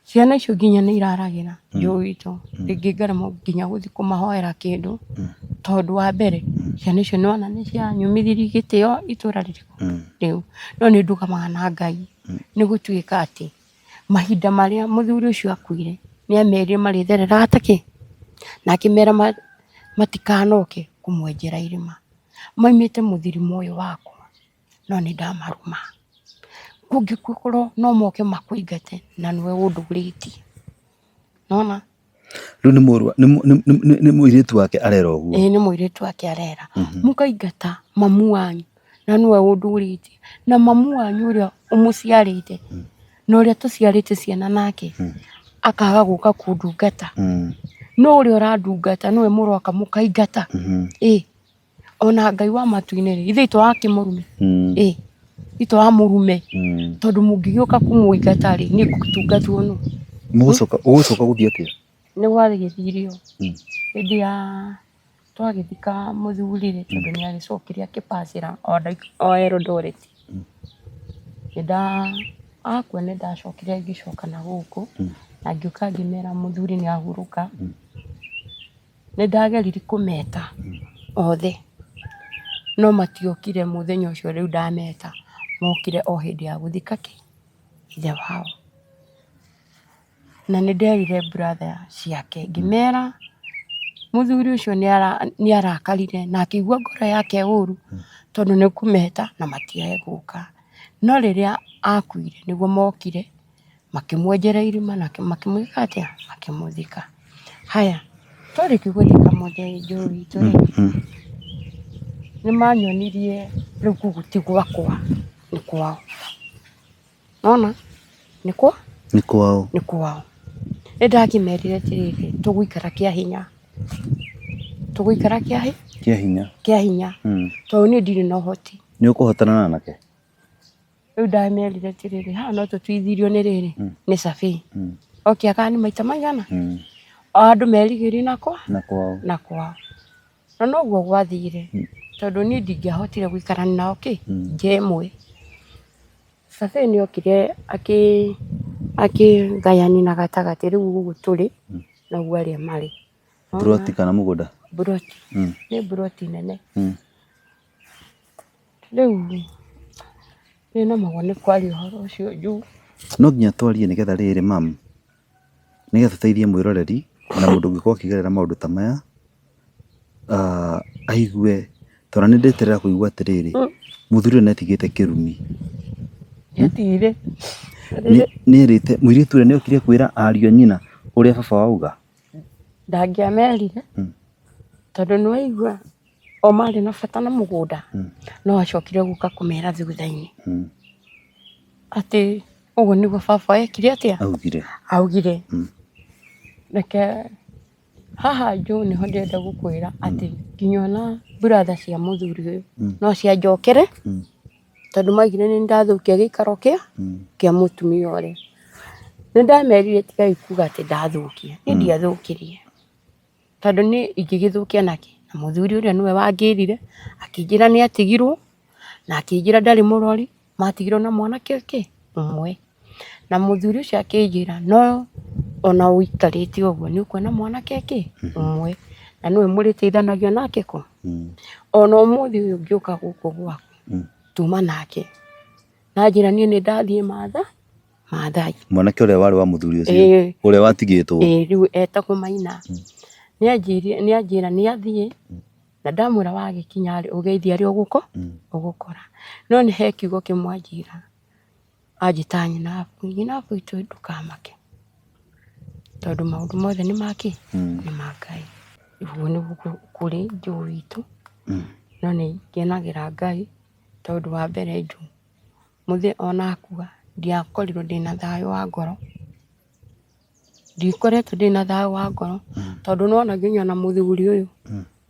Ciana icio nginya nĩ iraragĩra njũĩ witũ, rĩngĩ ngaremwo nginya gũthiĩ kũmahoera kĩndũ, tondũ wa mbere ciana icio nĩwona nĩ cianyumithirie gĩtĩo itũra rĩrĩkũ? Rĩu. No nĩ ndũgamaga na Ngai, nĩ gũtuĩka atĩ mahinda marĩa mũthuri ũcio akuire, nĩ amerire marĩthereraga ta kĩ? Na akĩmera matikanoke kũmwenjera irima. Maumĩte mũthirimo ũyũ wakwa, no nĩ ndamaruma. Kũngĩkorwo no moke makũingate na nĩwe ũndũrĩtie. Nĩwona? Rĩu nĩ mũrũ nĩ nĩ- nĩ- nĩ mũirĩtu wake arera ũguo. Ĩĩ nĩ mũirĩtu wake arera. Mũkaingata mamu wanyu na nĩwe ũndũrĩtie na mamu wanyu ũrĩa ũmũciarĩte na ũrĩa tũciarĩte ciana nake akaga gũka kũndungata. No ũrĩa ũrandungata nĩwe mũroka mũkaingata. Ĩĩ ona Ngai wa matu-inĩ rĩ, ithuĩ tũrakĩmũrume? Ĩĩ ithuĩ tũramũrume tondũ mũngĩgĩũka kũmũingata rĩ, niĩ ngũtungatwo nũ? Mũgũcoka ũgũcoka gũthiĩ atĩa? Nĩ gwagĩthirio hĩndĩ ya twagĩthika mũthuri rĩ, tondũ nĩ agĩcokire akĩpacĩra o Eldoret. Nĩ nda akua nĩ ndacokire ngĩcoka na gũkũ na ngĩũka ngĩmera mũthuri nĩ ahurũka. Nĩ ndageririe kũmeta othe no matiokire mũthenya ũcio rĩu ndameta, mokire o hĩndĩ ya gũthika kĩ? Ithe wao. Na nĩ nderire brother ciake ngĩmera mũthuri ũcio nĩ arakarire na akĩigua ngoro yake ũru tondũ nĩ kũmeta na matiae gũka. No rĩrĩa akuire nĩguo mokire makĩmwenjera irima na makĩmwĩka atĩa? Makĩmũthika. Haya, twarĩkia gũthika mũthee Joe witũ rĩ, nĩ manyonirie rĩu kũu ti gwakwa nĩ kwao. Nĩwona? Nĩ kwa? Nĩ kwao. Nĩ kwao. Nĩ ndakĩmerire atĩrĩrĩ, tũgũikara kĩa hinya. Tũgũikara kĩa hi? Kĩa hinya. Kĩa hinya. Tondũ niĩ ndirĩ na ũhoti. Nĩ ũkũhotana na anake? Rĩu ndamerire atĩrĩrĩ, haha no tũtuithirio nĩ rĩrĩ, nĩ cabi. Oke kana nĩ maita maigana? O andũ merigĩrie na kwa? Na kwao. Na kwao. Na noguo gwathire, tondũ niĩ ndingĩahotire gũikarania nao kĩ? Nja ĩmwe. Cabi nĩ okire akĩgayania na gatagatĩ rĩu ũguo tũrĩ, noguo arĩa marĩ. Mburoti kana mũgũnda? Mburoti. Nĩ mburoti nene. Rĩu nĩ nemagwo nĩ kwaria ũhoro ũcio juu. No nginya twarie nĩgetha rĩrĩ ma'am, nĩgetha tũteithie mwĩroreri na mũndũ ũngĩkorwo akĩgerera maũndũ ta maya, aigue, tondũ nĩ ndeterera kũigua atĩrĩrĩ, mũthuri ũyũ nĩ atigĩte kĩrumi. Nĩatigire. Nĩ erĩte, mũirĩtu ũrĩa nĩ okire kwĩra ariũ a nyina ũrĩa baba wao auga? Ndangĩamerire, tondũ nĩ waigua o marĩ na bata na mũgũnda, no acokire gũka kũmera thutha-inĩ atĩ ũguo nĩguo baba ekire atĩa? Augire. Augire. Reke haha Joe nĩho ndĩrenda gũkwĩra atĩ nginya ona brother cia mũthuri ũyũ no cianjokere tondũ maugire nĩ ndathũkia gĩikaro kĩa kĩa mũtumia ũrĩa. Nĩ ndamerire tigai kuga atĩ ndathũkia, niĩ ndiathũkirie tondũ niĩ ingĩgĩthũkia nakĩ? Na mũthuri ũrĩa nĩwe wangĩrire akĩnjĩra nĩ atigirwo na akĩnjĩra ndarĩ mũrori, matigirwo na mwanake kĩ? Ũmwe. Na mũthuri ũcio akĩnjĩra no ona ũikarĩte ũguo nĩ ũkuona mwanake kĩ? Ũmwe. Na nĩwe mũrĩteithanagia nake kũ? Ona ũmũthĩ ũyũ ngĩũka gũkũ gwaku tuma nake na njĩra niĩ nĩ ndathiĩ matha Maathai. Mwanake ũrĩa warĩ wa mũthuri ũcio ũrĩa watigĩtwo. Ĩĩ rĩu etagwo Maina. Nĩ anjĩra nĩ athiĩ na ndamwĩra wagĩkinya rĩ ũgeithie arĩa ũgũkora. No nĩ he kiugo kĩmwe anjĩra, anjĩta nyina nyina witũ ndũkamake tondũ maũndũ mothe nĩ ma kĩ? Nĩ ma Ngai. Ũguo nĩguo kũrĩ Joe witũ, no nĩ ngenagĩra Ngai tondũ wa mbere Joe Mũthee ona akua ndiakorirwo ndĩna thayũ wa ngoro, ndikoretwo ndĩna thayũ wa ngoro tondũ nĩwona nginya ona mũthuri ũyũ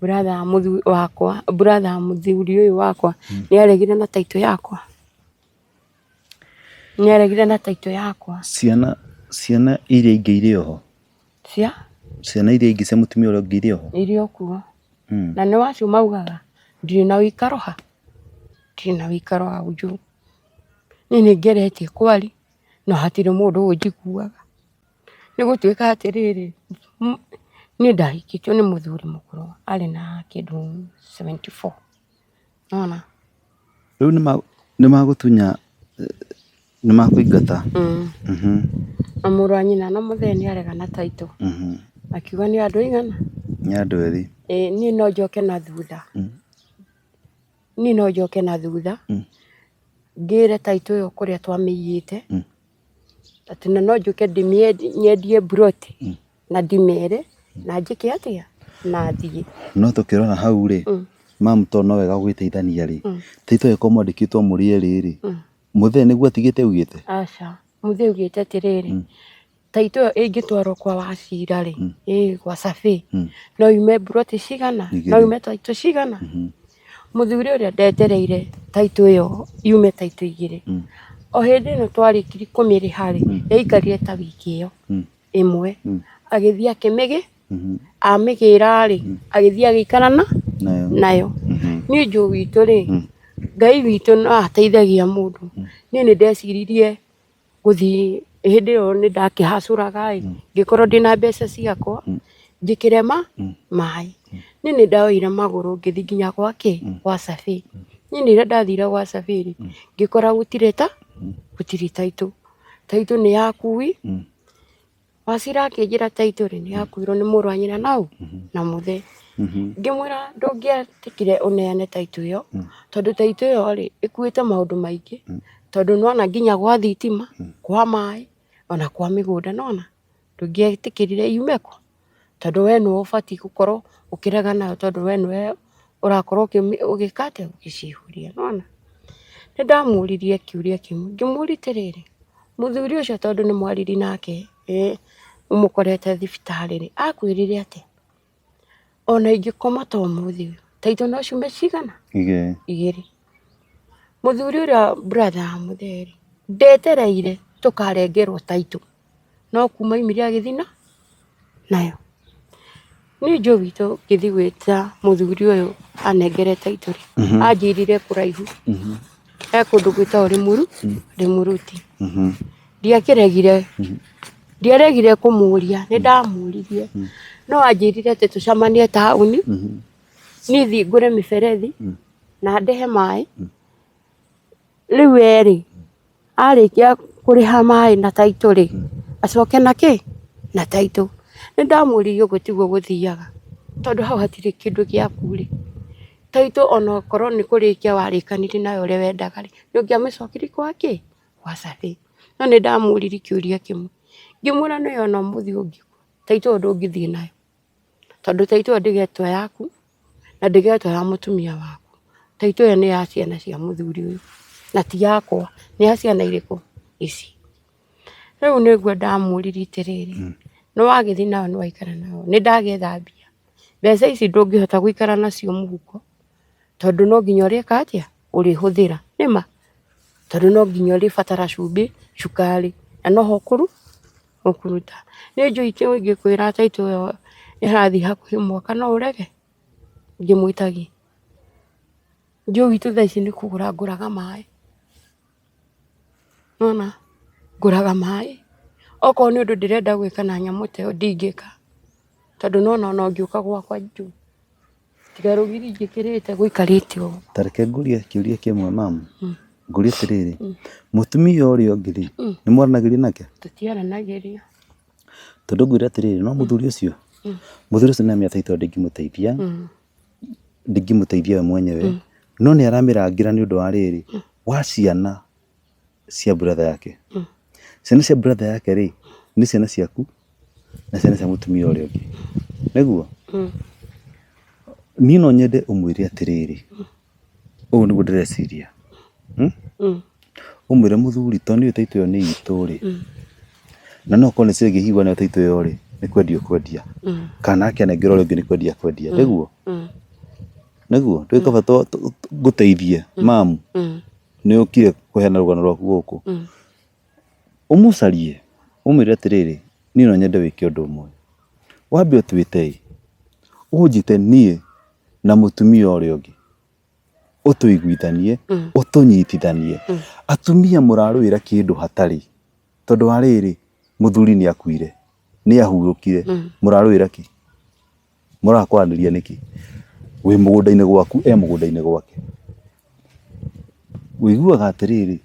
brother wakwa, brother wa mũthuri ũyũ wakwa nĩ aregire na title yakwa, nĩ aregire na title yakwa. Ciana ciana iria ingĩ irĩ oho? Cia? Ciana iria ingĩ cia mũtumia ũrĩa ũngĩ irĩ oho? Irĩ o kuo. Na nĩ wacio maugaga ndirĩ na ũikaro ha? Ndirĩ na ũikaro hau njũĩ. Niĩ nĩ ngeretie kwaria no hatirĩ mũndũ ũnjiguaga. Nĩ gũtuĩka atĩrĩrĩ, niĩ ndahikĩtio nĩ mũthuri mũkũrũ arĩ na kĩndũ 74. Nĩwona? Rĩu nĩ magũtunya, nĩ makũingata? Na mũrũ wa nyina na mũthee nĩ arega na title. Akiuga nĩ andũ aigana? Nĩ andũ erĩ. Ĩĩ niĩ no njoke na thutha. Niĩ no njoke na thutha, ngĩre title ĩyo kũrĩa twamĩigĩte, atĩ na no njũke nyendie mburoti na ndimere. Na njĩke atĩa? Na thiĩ. No tũkĩrora hau rĩ, mamu to no wega gwĩteithania rĩ, taitũ ĩko mwandĩkĩtwo mũrĩ erĩ rĩ, mũthee nĩguo atigĩte augĩte? Aca, mũthee augĩte atĩrĩrĩ, taitũ ĩyo ĩngĩtwarwo kwa Wacira rĩ, ĩ gwa Survey, no yume mburoti cigana, no yume taitũ cigana. Mũthuri ũrĩa ndetereire taitũ ĩyo yume taitũ igĩrĩ. O hĩndĩ ĩno twarĩkirie kũmĩrĩha rĩ, yaikarire ta wiki ĩyo ĩmwe, agĩthiĩ akĩmĩgĩ, amĩgĩra rĩ, agĩthiĩ agĩikara na nayo. Niĩ njũĩ witũ rĩ, Ngai witũ no ateithagia mũndũ. Niĩ nĩ ndeciririe gũthiĩ hĩndĩ ĩyo nĩ ndakĩhacũraga ĩ, ngĩkorwo ndĩna mbeca ciakwa, njĩkĩre maĩ. Niĩ nĩ ndoire magũrũ ngĩthiĩ nginya gwa kĩ, gwa Survey. Niĩ rĩrĩa ndathire gwa Survey rĩ, ngĩkora gũtirĩ ta, gũtirĩ taitũ. Taitũ nĩ yakui, Wacira akĩnjĩra taitũ rĩ, nĩ yakuirwo nĩ mũrũ wa nyina na ũ, na mũthee. Ngĩmwĩra ndũngĩetĩkire ũneane taitũ ĩyo, tondũ taitũ ĩyo rĩ, ĩkuĩte maũndũ maingĩ, tondũ nĩwona nginya gwa thitima, kwa maĩ, ona kwa mĩgũnda nĩwona, ndũngĩetĩkĩrire yume kũ, tondũ we nĩwe ũbatiĩ gũkorwo ũkĩregana nayo tondũ we nĩwe ũrakorwo ũgĩka atĩa, ũgĩcihũria nĩwona. Nĩ ndamũririe kĩũria kĩmwe, ngĩmũria atĩrĩrĩ, mũthuri ũcio tondũ nĩ mwaririe nake ũmũkorete thibitarĩ rĩ, akwĩrire atĩa? Ona ingĩkoma ta ũmũthĩ ũyũ, taitũ no ciume cigana? Igĩrĩ. Igĩrĩ. Mũthuri ũrĩa brother wa mũthee rĩ, ndetereire tũkarengerwo taitũ, no kuma aumire agĩthiĩ nayo. Niĩ njũĩ gwitũ ngĩthiĩ gwĩta mũthuri ũyũ anengere taitũ rĩ, anjĩrire kũraihu, he kũndũ gwĩtagwo Rĩmuru, Rĩmuruti. Ndiakĩregire, ndiaregire kũmũria, nĩ ndamũririe, no anjĩrire atĩ tũcemanie taũni, niĩ thiĩ ngũre mĩberethi na ndehe maĩ. Rĩu we rĩ, arĩkia kũrĩha maĩ na taitũ rĩ, acoke na kĩ? Na taitũ. Nĩ ndamũririe ũguo tiguo gũthiaga, tondũ hau hatirĩ kĩndũ gĩaku rĩ, taitũ ona okorwo nĩ kũrĩkia warĩkanirie nayo ũrĩa wendaga rĩ, nĩ ũngĩamĩcokirie gwa kĩ? Gwa survey. No nĩ ndamũririe kĩũria kĩmwe, ngĩmwĩra nĩ ona ũmũthĩ ũngĩkua, taitũ ĩyo ndũngĩthiĩ nayo. Tondũ taitũ ĩyo ndĩgetwo yaku na ndĩgetwo ya mũtumia waku. Taitũ ĩyo nĩ ya ciana cia mũthuri ũyũ na ti yakwa, nĩ ya ciana irĩkũ? Ici. Rĩu nĩguo ndamũririe atĩrĩrĩ, nĩ wagĩthiĩ nayo nĩ waikara nayo, nĩ ndagetha mbia, mbeca ici ndũngĩhota gũikara nacio mũhuko tondũ no nginya ũrĩka atĩa? Ũrĩhũthĩra, nĩma? Tondũ no nginya ũrĩbatara cumbĩ, cukari na noho ũkũruta. Niĩ njũĩ ingĩkwĩra taitũ ĩyo ĩrathiĩ hakuhĩ mwaka no ũrege ngĩmwĩtagia? Njũĩ gwitũ thaa ici nĩ kũgũra ngũraga maĩ, nĩ wona? Ngũraga maĩ, okorwo nĩ ũndũ ndĩrenda gwĩka na nyamũ ta ĩyo ndingĩka, tondũ nĩ wona ona ũngĩũka gwakwa njũĩ tiga rũgiri njĩkĩrĩte gũikarĩte ũguo. Ta reke ngũrie kĩũria kĩmwe mamu, ngũrie atĩrĩrĩ, mũtumia ũrĩa ũngĩ rĩ, nĩ mwaranagĩria nake? Tũtiaranagĩria. Tondũ ngwĩre atĩrĩrĩ, no mũthuri ũcio, mũthuri ũcio nĩ amenya taitũ ndingĩmũteithia, ndingĩmũteithia we mwenyewe, no nĩ aramĩrangĩra nĩ ũndũ wa rĩrĩ, wa ciana cia brother yake. Ciana cia brother yake rĩ, nĩ ciana ciaku na ciana cia mũtumia ũrĩa ũngĩ. Nĩguo? Niĩ no nyende ũmwĩre atĩrĩrĩ, ũũ nĩguo ndĩreciria, ũmwĩre mũthuri tondũ nĩũĩ taitũ ĩyo nĩ itũ rĩ, na no okorwo nĩ ciĩgiĩ nayo taitũ ĩyo rĩ, nĩ kwendia ũkwendia, kana nake anengera ũrĩa ũngĩ nĩ kwendia akwendia, nĩguo? Nĩguo? Ndũĩ kaba ngũteithie mamu? Nĩ ũkire kũheana rũgano rwaku gũkũ, ũmũcarie ũmwĩre atĩrĩrĩ, niĩ no nyende wĩke ũndũ ũmwe, wambe ũtwĩte ĩ, ũnjĩte niĩ na mũtumia ũrĩa ũngĩ, ũtũiguithanie, ũtũnyitithanie, atumia mũrarũĩra kĩndũ hatarĩ, tondũ wa rĩrĩ, mũthuri nĩ akuire, nĩ ahurũkire, mũrarũĩra kĩ? Mũraga kwaranĩria nĩkĩ? Wĩ mũgũnda-inĩ gwaku e mũgũnda-inĩ gwake. Ũiguaga atĩrĩrĩ,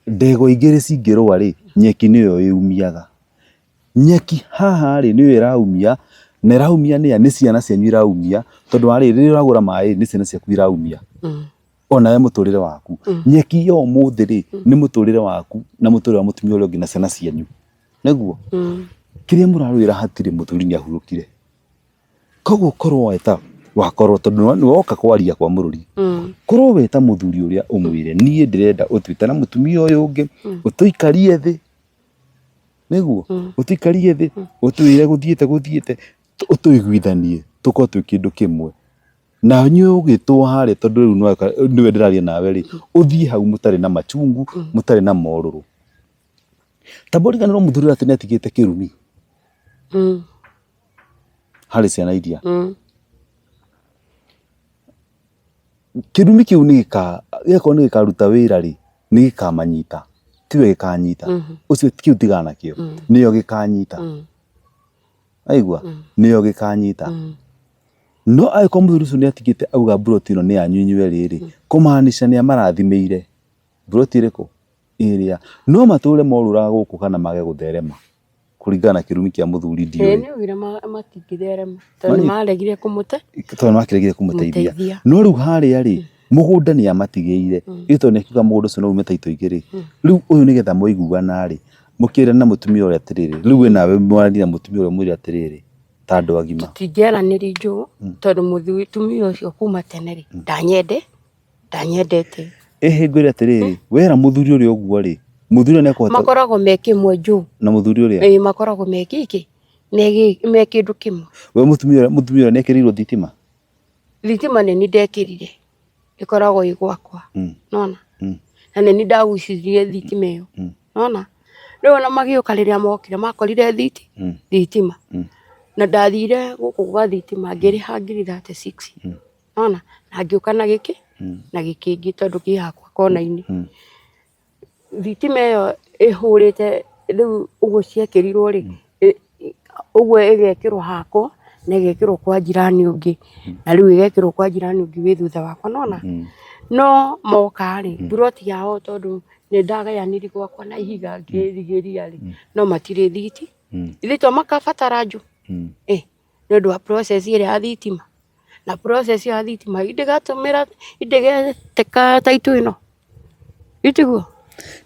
ndegwa igĩrĩ cingĩrũa rĩ, nyeki nĩyo ĩumiaga. Nyeki haha rĩ, nĩyo ĩraumia, na ĩraumia nĩa? Nĩ ciana cianyu iraumia, tondũ wa rĩrĩ, rĩrĩa ũragũra maĩ nĩ ciana ciaku iraumia. Onawe mũtũrĩre waku. Nyeki ya ũmũthĩ rĩ, nĩ mũtũrĩre waku na mũtũrĩre wa mũtumia ũrĩa ũngĩ na ciana cianyu. Nĩguo? Kĩrĩa mũrarũĩra hatirĩ, mũthuri nĩ ahurũkire. Koguo korwo weta wakorwo tondũ nĩ woka kwaria kwa mũrũri korwo weta mũthuri ũrĩa ũmwĩre niĩ ndĩrenda ũtwĩte na mũtumia ũyũ ũngĩ ũtũikarie thĩ nĩguo ũtũikarie thĩ ũtwĩre gũthiĩte gũthiĩte ũtũiguithanie tũkorwo twĩ kĩndũ kĩmwe na inyuĩ ũgĩtwo harĩa tondũ rĩu nĩwe ndĩraria nawe rĩ ũthiĩ hau mũtarĩ na machungu mũtarĩ na morũrũ tamba ũriganĩrwo mũthuri ũrĩa atĩ nĩ atigĩte kĩrumi harĩ ciana iria kĩrumi kĩu nĩ gĩka gĩakorwo nĩ gĩkaruta wĩra rĩ nĩ gĩkamanyita tiwe gĩkanyita ũcio kĩu tigana nakĩo nĩo gĩkanyita aigua nĩo gĩkanyita no angĩkorwo mũthuri ũcio nĩ atigĩte auga mburoti ĩno nĩ yanyu inyuĩ erĩ rĩ kũmaanisha nĩ amarathimĩire mburoti ĩrĩkũ ĩrĩa no matũre morũraga gũkũ kana mage gũtherema kũringana na kĩrumi kĩa mũthuri Ĩĩ ndiũĩ nĩ augire matingĩtherema tondũ nĩ maregire kũmũte tondũ nĩmakĩregire kũmũteithia Kũmũteithia. no rĩu harĩa rĩ mũgũnda nĩ amatigĩire ĩ tondũ nĩ akiuga mũgũnda ũcio no ume taitũ igĩrĩ rĩu ũyũ nĩgetha mwaiguana rĩ mũkĩre na mũtumia ũrĩa atĩrĩrĩ rĩu we nawe mwaranie na mũtumia ũrĩa ũmwĩre atĩrĩrĩ ta andũ agima Tũtingĩaranĩria njũũ tondũ mũtumia ũcio kuma tene rĩ ndanyende ndanyendete. Ĩhĩ ngwĩre atĩrĩrĩ wera mũthuri ũrĩa ũguo rĩ mũthuri ũrĩa nĩekũhota Makoragwo me kĩmwe njũũ. Na mũthuri ũrĩa Ĩĩ makoragwo me gĩkĩ me kĩndũ kĩmwe. We mũtumia ũrĩa mũtumia ũrĩa nĩekĩrĩirwo thitima? Thitima nĩ niĩ ndekĩrire ĩkoragwo ĩ gwakwa nona na nĩ niĩ ndagucirie thitima ĩyo nona. Rĩu ona magĩũka rĩrĩa mokire makorire thitima na ndathire gũkũ gwa thitima ngĩrĩha ngiri 36 nona na ngĩũka na gĩkĩ na gĩkĩngĩ tondũ kĩ hakwa kona-inĩ. Thitima ĩyo ĩhũrĩte rĩu ũguo ciekĩrirwo rĩ, ũguo ĩgekĩrwo hakwa na ĩgekĩrwo kwa jirani ũngĩ na rĩu ĩgekĩrwo kwa jirani ũngĩ wĩ thutha wakwa nĩwona. No moka rĩ, mburoti yao tondũ nĩ ndagayanirie gwakwa na ihiga ngĩrigĩria rĩ, no matirĩ thiti, ithuĩ to makabatara njũ nĩ ũndũ wa process ĩrĩa ya thitima. Na process ya thitima ndĩgatũmĩra ndĩgetĩka taitũ ĩno itiguo.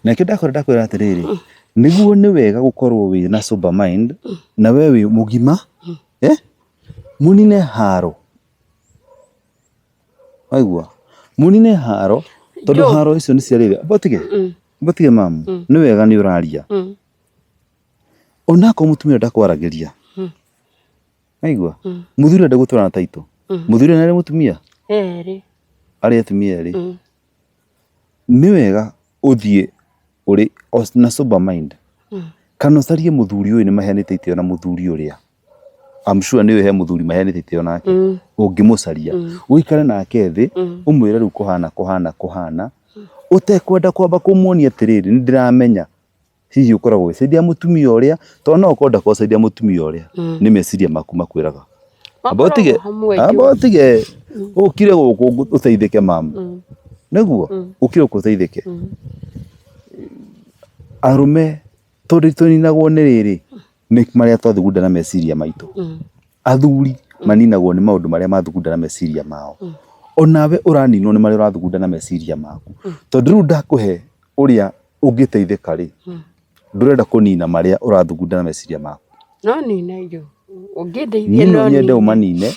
Nakĩo ndakora ndakwĩra atĩrĩrĩ, nĩguo nĩ wega gũkorwo wĩ na sober mind na we wĩ mũgima eh? Mũnine haro waigua mũnine haro tondũ Joe. haro icio nĩ cia rĩrĩ amba ũtige amba ũtige mamu nĩ wega nĩ ũraria onakorwo mũtumia ndakwaragĩria waigua mũthuri enda gũtũra na taitũ mũthuri nĩ arĩ mũtumia Erĩ. arĩ atumia erĩ nĩ wega ũthiĩ ũrĩ na sober mind kana ũcarie mũthuri ũyũ nĩ maheanĩte itĩo na mũthuri ũrĩa I'm sure nĩ ũĩ he mũthuri maheanĩte itĩo nake ũngĩmũcaria ũikare nake thĩ ũmwĩre rĩu kũhana kũhana kũhana ũtekwenda kwamba kũmuonia atĩrĩrĩ nĩ ndĩramenya hihi ũkoragwo wĩ side ya mũtumia ũrĩa tondũ no ũkorwo ndakorwo side ya mũtumia ũrĩa nĩ meciria maku makwĩraga amba ũtige Makoragwo hamwe amba Joe. ũtige ũkire gũkũ ũteithĩke mamu nĩguo ũkire gũkũ ũteithĩke arũme tondũ tũninagwo nĩ rĩrĩ nĩ marĩa twathugunda na meciria maitũ athuri maninagwo nĩ maũndũ marĩa mathugunda na meciria mao onawe ũraninwo nĩ marĩa ũrathugunda na meciria maku tondũ rĩu ndakũhe ũrĩa ũngĩteithĩka rĩ ndũrenda kũnina marĩa ũrathugunda na meciria maku No nine Joe. Ũngĩndeithia niĩ no no nyende nine. ũmanine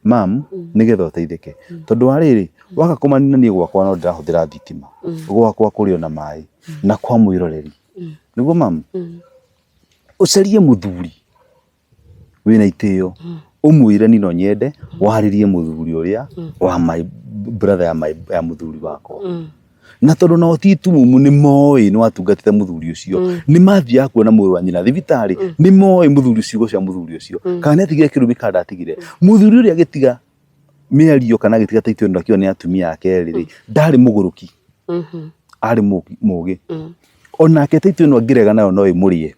mam nĩgetha ũteithĩke tondũ wa rĩrĩ waga kũmanina niĩ gwakwa no ndĩrahũthĩra thitima gwakwa kũrĩ ona maĩ na kwa mwĩroreri nĩguo mam ũcarie mũthuri wĩna itĩo ũmwĩre niĩ no nyende warĩrie mũthuri ũrĩa wa my brother ya, my, ya mũthuri wakwa na tondũ nao ti itumumu nĩ moĩ nĩ watungatĩte mũthuri ũcio nĩ mathiaga kuona mũrũ wa nyina thibitarĩ nĩ moĩ mũthuri ciugo cia mũthuri ũcio kana nĩ atigire kĩrumi kana ndatigire mũthuri ũrĩa agĩtiga mĩario kana agĩtiga taitũ ĩno akiuga nĩ atumia ake erĩ rĩ ndarĩ mũgũrũki arĩ mũgĩ onake taitũ ĩno angĩrega nayo no ĩmũrĩe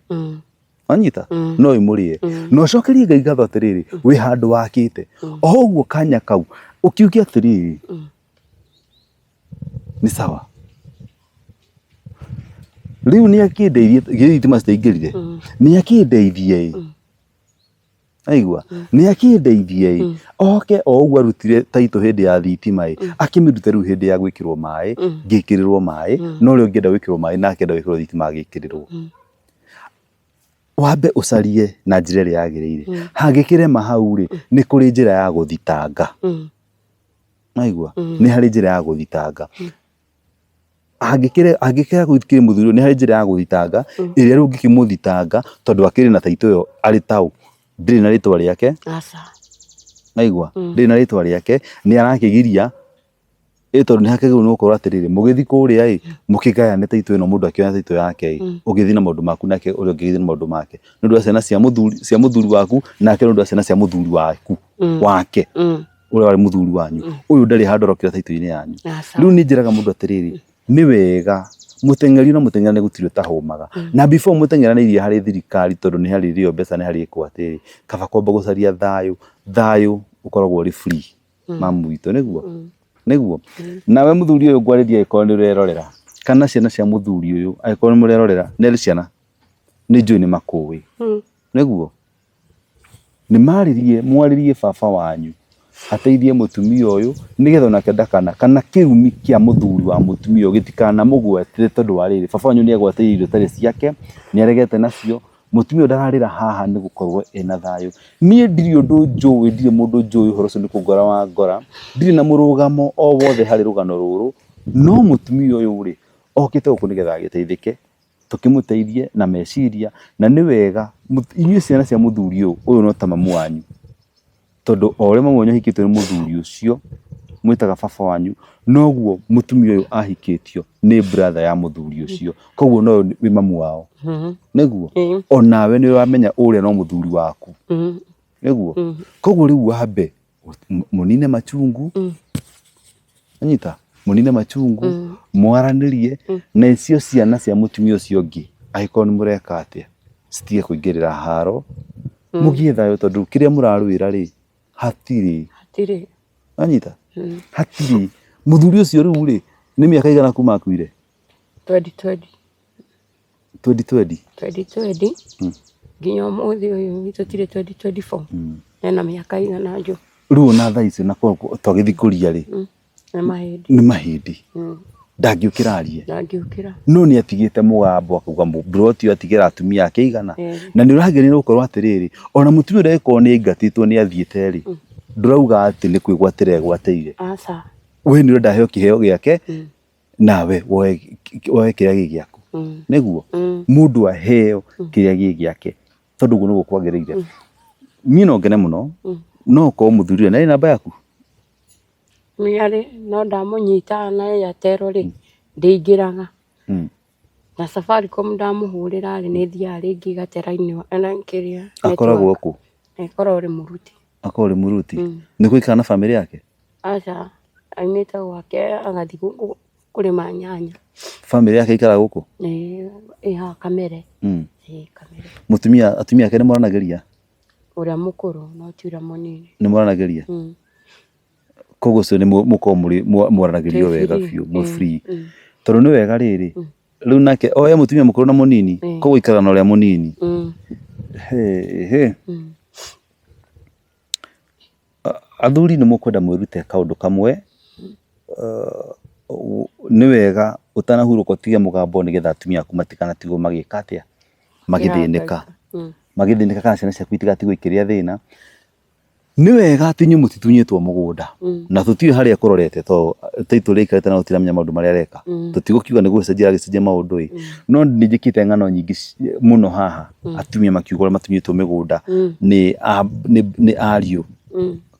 wanyita no ĩmũrĩe na ũcokerie Ngai ngatho atĩrĩrĩ wĩ handũ wakĩte o ũguo kanya kau ũkiuge atĩrĩrĩ nĩ sawa rĩu nĩ akĩndeithie githĩ thitima citiaingĩrire nĩ akĩndeithie ĩ aigua nĩ akĩndeithie ĩ oke o ũguo arutire taitũ hĩndĩ ya thitima ĩ akĩmĩrute rĩu hĩndĩ ya gwĩkĩrwo maĩ ngĩkĩrĩrwo maĩ no ũrĩa ũngĩenda gwĩkĩrwo maĩ nake enda gwĩkĩrwo thitima agĩkĩrĩrwo. Wambe ũcarie na njĩra ĩrĩa yagĩrĩire. Hangĩkĩrema hau rĩ, nĩ kũrĩ njĩra ya gũthitanga. Waigua? Nĩ harĩ njĩra ya gũthitanga. Angĩkĩrega gũthikĩrĩria mũthuri ũyũ, nĩ harĩ njĩra ya gũthitanga ĩrĩa rĩu ũngĩkĩmũthitanga tondũ akĩrĩ na title ĩyo arĩ taũ, ndĩrĩ na rĩtwa rĩake. Aca. Waigua? Ndĩrĩ na rĩtwa rĩake, nĩ arakĩgiria Ĩ tondũ nĩ hakĩagĩrĩirwo nĩ gũkorwo atĩrĩrĩ, mũgĩthiĩ kũrĩa ĩ, mũkĩgayane taitũ ĩno mũndũ akĩoya taitũ yake ĩ, ũgĩthiĩ na maũndũ maku nake ũrĩa ũngĩ agĩthiĩ na maũndũ make. Nĩ ũndũ wa ciana cia mũthuri cia mũthuri waku nake nĩ ũndũ wa ciana cia mũthuri waku wake ũrĩa warĩ mũthuri wanyu. Ũyũ ndarĩ handũ arokĩra taitũ-inĩ yanyu. Aca. Rĩu niĩ njĩraga mũndũ atĩrĩrĩ, nĩ wega mũteng'eri na mũteng'erani gũtirĩ ũtahũmaga. Na before mũteng'eranĩirie harĩ thirikari tondũ nĩ harĩrĩo mbeca nĩ harĩkwo atĩrĩ, kaba kwamba gũcaria thayũ, thayũ ũkoragwo ũrĩ free. Mamu witũ nĩguo nĩguo nawe mũthuri ũyũ ngwarĩria angĩkorwo nĩ ũrerorera kana ciana cia mũthuri ũyũ angĩkorwo nĩ mũrerorera nĩ arĩ ciana nĩ njũĩ nĩ makũĩ nĩguo nĩ marĩrie mwarĩrie baba wanyu ateithie mũtumia ũyũ nĩgetha onake ndakana kana kĩrumi kĩa mũthuri wa mũtumia ũyũ gĩtikanamũgwatĩre tondũ wa rĩrĩ baba wanyu nĩ agwatĩire indo itarĩ ciake nĩ aregete nacio. Mũtumia ũyũ ndararĩra haha nĩ gũkorwo ena thayũ. Niĩ ndirĩ ũndũ njũĩ, ndirĩ mũndũ njũĩ ũhoro ũcio nĩ kũngora wangora, ndirĩ na mũrũgamo o wothe harĩ rũgano rũrũ, no mũtumia ũyũ rĩ, okĩte gũkũ nĩgetha agĩteithĩke, tũkĩmũteithie na meciria, na nĩ wega inyuĩ ciana cia mũthuri ũyũ, ũyũ no ta mamu wanyu. Tondũ o ũrĩa mami wanyu ahikĩtio nĩ mũthuri ũcio mwĩtaga baba wanyu, noguo mũtumia ũyũ ahikĩtio nĩ brother ya mũthuri ũcio. Koguo no wĩ mamu wao. Nĩguo? Onawe nĩ ũramenya ũrĩa no mũthuri waku. Nĩguo? Koguo rĩu wambe mũnine machungu, anyita mũnine machungu, mwaranĩrie na icio ciana cia mũtumia ũcio ũngĩ angĩkorwo nĩ mũreka atĩa, citige kũingĩrĩra haro. Mũgĩe thayũ tondũ kĩrĩa mũrarũĩra rĩ, hatirĩ. Hatirĩ. Wanyita? Hatirĩ. Mũthuri ũcio rĩu rĩ, nĩ mĩaka igana kuma akuire? 2020. 2020? 2020. Nginya ũmũthĩ ũyũ tũtirĩ 2024. Ena mĩaka igana njũ. Rĩu ona thaa ici na twagĩthiĩ kũria rĩ, Nĩ mahĩndĩ. Nĩ mahĩndĩ. Ndangĩũkĩra arie. Ndangĩũkĩra. No nĩ atigĩte mũgambo akauga mburoti ĩyo atigĩra atumia ake aigana. Na nĩ ũrageria gũkorwo atĩrĩrĩ, ona mũtumia ũrĩa angĩkorwo nĩ aingatĩtwo nĩ athiĩte rĩ, ndũrauga atĩ nĩ kwĩgwatĩra egwatĩire. Aca. We nĩ ũrenda aheo kĩheo gĩake, nawe woe woe kĩrĩa gĩ gĩaku. Nĩguo? Mũndũ aheo kĩrĩa gĩ gĩake tondũ ũguo nĩguo kwagĩrĩire. Niĩ no ngene mũno no ũkorwo mũthuri ũyũ, na ĩ namba yaku? Nĩarĩ no ndamũnyita na Airtel rĩ, ndĩingĩraga. Na Safaricom ndamũhũrĩra rĩ, nĩ ĩthiaga rĩngĩ ĩgate raini kĩrĩa Akoragwo kũ? Akoragwo Rĩmũruti. Akoragwo Rĩmũruti? Nĩkuo aikaraga na bamĩrĩ yake? Aca, aumĩte gwake agathiĩ kũrĩma nyanya. Bamĩrĩ yake ĩikaraga gũkũ? Ĩĩ, ĩ haha Kamere. Ĩĩ Kamere. Mũtumia, atumia ake nĩ moranagĩria? Ũrĩa mũkũrũ no ti ũrĩa mũnini. Nĩ moranagĩria? Koguo ũcio nĩ mũkoragwo mũrĩ mwaranagĩria wega biũ mwĩ free. Tondũ nĩ wega rĩrĩ, rĩu nake o he mũtumia mũkũrũ na mũnini, koguo aikaraga na ũrĩa mũnini. Hĩ. Athuri nĩ mũkwenda mwĩrute kaũndũ kamwe, nĩ wega ũtanahurũka ũtige mũgambo nĩgetha atumia aku matikanatigwo magĩka atĩa, magĩthĩnĩka. Magĩthĩnĩka kana ciana ciaku itigatigwo ikĩrĩa thĩna. Nĩ wega atĩ inyuĩ mũtitunyĩtwo mũgũnda na tũtiũĩ harĩa ekũrorete tondũ title ĩrĩa aikarĩte nayo tũtiramenya maũndũ marĩa areka. Tũtigũkiuga nĩ gũcenjia aragĩcenjia maũndũ ĩ, no nĩ njĩkĩte ng'ano nyingĩ mũno haha atumia makiuga ũrĩa matunyĩtwo mĩgũnda nĩ ariũ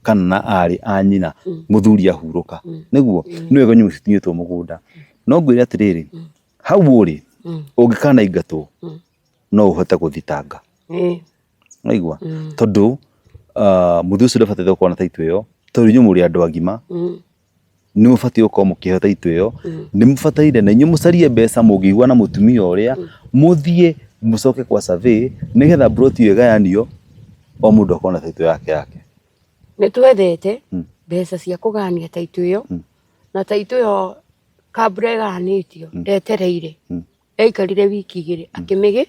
kana na arĩ a nyina mũthuri ahurũka. Nĩguo? Nĩ wega inyuĩ mũtitunyĩtwo mũgũnda. No ngwĩre atĩrĩrĩ, hau ũrĩ ũngĩkanaingatwo no ũhote gũthitanga. Waigua? Tondũ mũthuri ũcio ndabataire gũkorwo na title ĩyo tondũ inyuĩ mũrĩ andũ agima nĩ mũbatiĩ gũkorwo mũkĩheo title ĩyo nĩ mũbataire na inyuĩ mũcarie mbeca mũngĩigua na mũtumia ũrĩa mũthiĩ mũcoke kwa survey nĩgetha mburoti ĩyo ĩgayanio o mũndũ akorwo na title yake yake. Nĩ twethete mbeca cia kũgayania title ĩyo na title ĩyo kabla ĩgayanĩtio ndetereire Yaikarire wiki igĩrĩ akĩmĩgĩ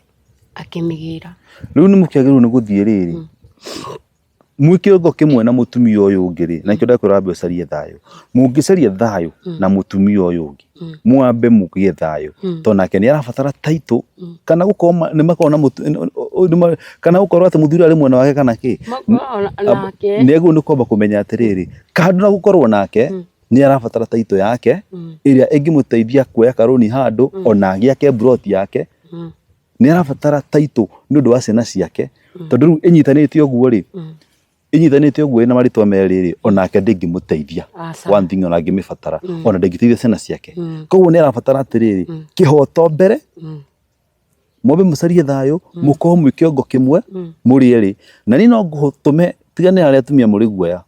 akĩmĩgĩra. Rĩu nĩ mũkĩagĩrĩirwo nĩ gũthiĩ rĩrĩ mwĩ kĩongo kĩmwe na mũtumia ũyũ ũngĩ rĩ, na nĩkĩo ndakwĩra wambe ũcarie thayũ. Mũngĩcaria thayũ na mũtumia ũyũ ũngĩ, mwambe mũgĩe thayũ, tondũ nake nĩ arabatara title kana gũkorwo nĩ makoragwo na Kana gũkorwo atĩ mũthuri arĩ mwena wake kana kĩ. Nake. Nĩ agĩrĩirwo nĩ kwamba kũmenya atĩrĩrĩ, kando na gũkorwo nake, nĩ arabatara taitũ yake ĩrĩa ĩngĩmũteithia kuoya karũni handũ ona agĩake mburoti yake. Nĩ arabatara taitũ nĩ ũndũ wa ciana ciake, tondũ rĩu ĩnyitanĩte ũguo rĩ, ĩnyitanĩte ũguo ĩna marĩtwa merĩ rĩ, onake ndĩngĩmũteithia. Aca. One thing, ona angĩmĩbatara, ona ndĩngĩteithia ciana ciake. Koguo nĩ arabatara atĩrĩrĩ, kĩhoto mbere, mwambe mũcarie thayũ, mũkorwo mwĩ kĩongo kĩmwe mũrĩ erĩ. Na niĩ no ngũtũme tigane arĩa atumia mũrĩ guoya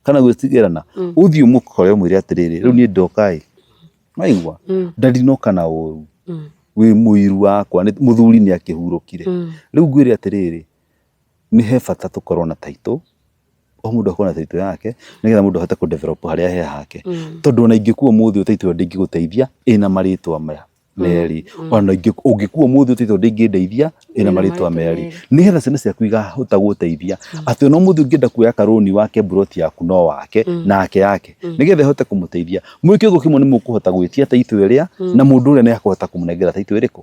kana gwĩtigĩrana, ũthiĩ ũmũkore ũmwĩre atĩrĩrĩ, rĩu niĩ ndoka ĩ, waigua, ndandinoka na ũru, wĩ mũiru wakwa, mũthuri nĩ akĩhurũkire. Rĩu ngwĩre atĩrĩrĩ, nĩ he bata tũkorwo na taitũ, o mũndũ akorwo na taitũ yake, nĩgetha mũndũ ahote kũ develop harĩa he hake. Tondũ ona ingĩkua ũmũthĩ ũyũ, taitũ ĩyo ndĩngĩgũteithia ĩna marĩtwa maya merĩ. Ona ũngĩkua ũmũthĩ ũyũ, taitũ ndĩngĩndeithia ĩna marĩtwa merĩ. Nĩgetha ciana ciaku ikahota gũgũteithia atĩ ona ũmũthĩ ũngĩenda kuoya karũni wake mburoti yaku no wake, nake yake, nĩgetha ĩhote kũmũteithia. Mwĩ kĩongo kĩmwe nĩ mũkũhota gwĩtia taitũ ĩrĩa, na mũndũ ũrĩa nĩ akũhota kũmũnengera taitũ ĩrĩkũ.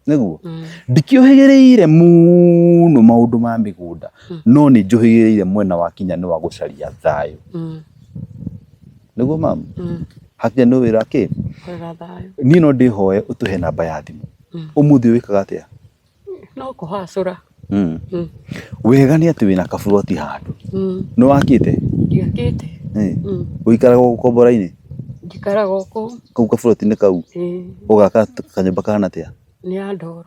Nĩguo ndikĩũhĩgĩrĩire mũno maũndũ ma mĩgũnda, no nĩ njũhĩgĩrĩire mwena wa kinya nĩ wa gũcaria thayũ. Nĩguo mamu, hakinya nĩ wĩra kĩ niĩ no ndĩhoe ũtũhe namba ya thimũ. Ũmũthĩ wĩkaga atĩa? No kũhacũra. Wega nĩ atĩ wĩna kaburoti handũ. Nĩ wakĩte? Ndiakĩte. Ũikaraga gũkombora-inĩ? Njikaraga o kũu. Kau kaburoti-inĩ kau? Ũgaka kanyũmba kahana atĩa? Nĩ ya ndoro.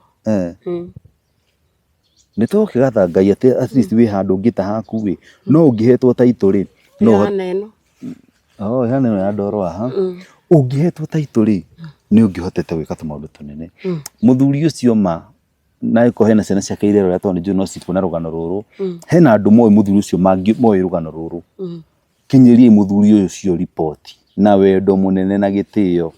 Nĩ tũgũkĩgatha Ngai atĩ at least wĩ handũ ũngĩta haku ĩ, no ũngĩhetwo taitũ rĩ, no Ĩhana ĩno. Oh, ĩhana ĩno ya ndoro haha. Ũngĩhetwo taitũ rĩ, nĩ ũngĩhotete gwĩka tũmaũndũ tũnene. Mũthuri ũcio ma, na angĩkorwo hena ciana ciake irerora tondũ nĩ njũĩ no cikuona rũgano rũrũ, hena andũ moĩ mũthuri ũcio moĩ rũgano rũrũ. Kinyĩriai mũthuri ũcio riboti na wendo mũnene na gĩtĩo,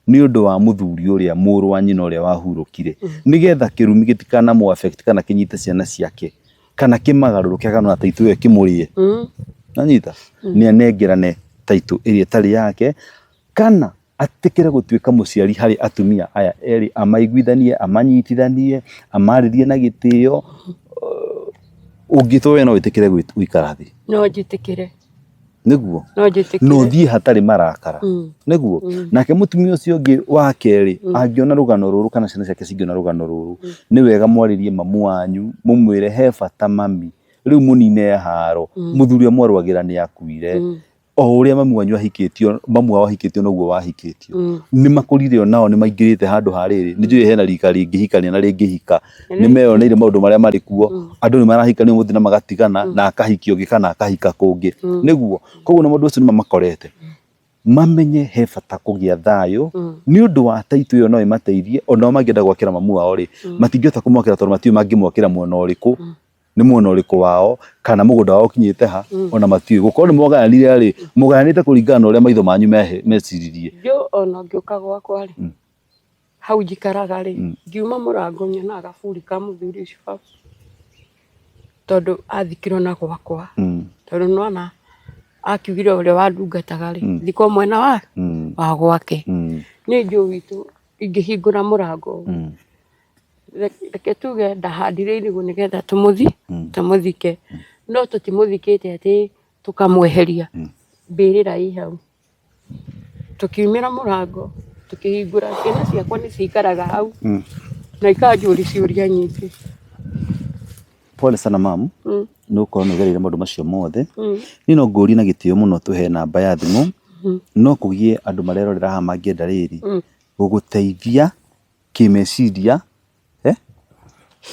nĩ ũndũ wa mũthuri ũrĩa mũrũ wa nyina ũrĩa wahurũkire, nĩgetha kĩrumi gĩtikanamũ affect kana kĩnyite ciana ciake kana kĩmagarũrũke kana ona taitũ ĩyo ĩkĩmũrĩe. Nanyita? Nĩ anengerane taitũ ĩrĩa ĩtarĩ yake, kana atĩkĩre gũtuĩka mũciari harĩ atumia aya erĩ, amaiguithanie, amanyitithanie, amarĩrie na gĩtĩo. Ũngĩtwo we no wĩtĩkĩre gũikara thĩ? No njĩtĩkĩre. Nĩguo? No njĩtĩkĩre. Na ũthiĩ hatarĩ marakara. Nĩguo? Nake mũtumia ũcio ũngĩ wa kerĩ angĩona rũgano rũrũ kana ciana ciake cingĩona rũgano rũrũ, nĩ wega mwarĩrie mamu wanyu, mũmwĩre he bata mami, rĩu mũnine haro, mũthuri ũrĩa mwarũagĩra nĩ akuire. O ũrĩa mamu wanyu ahikĩtio, mamu wao ahikĩtio noguo wahikĩtio. Nĩ makũrire onao nĩ maingĩrĩte handũ ha rĩrĩ, nĩ njũĩ hena rika rĩngĩhikania na rĩngĩhika, nĩ meyoneire maũndũ marĩa marĩ kuo, andũ nĩ marahikania ũmũthĩ na magatigana, na akahikio ũngĩ kana akahika kũngĩ. Nĩguo, koguo na maũndũ macio nĩ mamakorete. Mamenye he bata kũgĩa thayũ, nĩ ũndũ wa taitũ ĩyo no ĩmateithie, onao mangĩenda gwakĩra mamu wao rĩ, matingĩhota kũmwakĩra tondũ matiũĩ mangĩmwakĩra mwena ũrĩkũ, nĩ mwena ũrĩkũ wao, kana mũgũnda wao ũkinyĩte ha, ona matiũĩ. Gũkorwo nĩ mwaganire rĩ, mũgayanĩte kũringana na ũrĩa maitho manyu meciririe. Njũ ona ngĩũka gwakwa rĩ, hau njikaraga rĩ, ngiuma mũrango nyonaga gaburi ka mũthuri ũcio hau, tondũ athikirwo na gwakwa, tondũ nĩwona akiugire ũrĩa wandungataga rĩ, thikwo mwena wa gwake. Niĩ njũĩ witũ ingĩhingũra mũrango, reke tuge ndahandire irigũ nĩgetha tũmũthike, no tũtimũthikĩte atĩ tũkamweheria, mbĩrĩra ĩ hau. Tũkiumĩra mũrango tũkĩhingũra, ciana ciakwa nĩ cikaraga hau na ikanjũria ciũria nyingĩ. Pole sana mamu, nĩ gũkorwo nĩ ũgereire maũndũ macio mothe. Niĩ no ngũrie na gĩtĩo mũno tũhe namba ya thimũ, no kũgĩe andũ marerorera haha mangĩenda rĩrĩ, gũgũteithia kĩmeciria,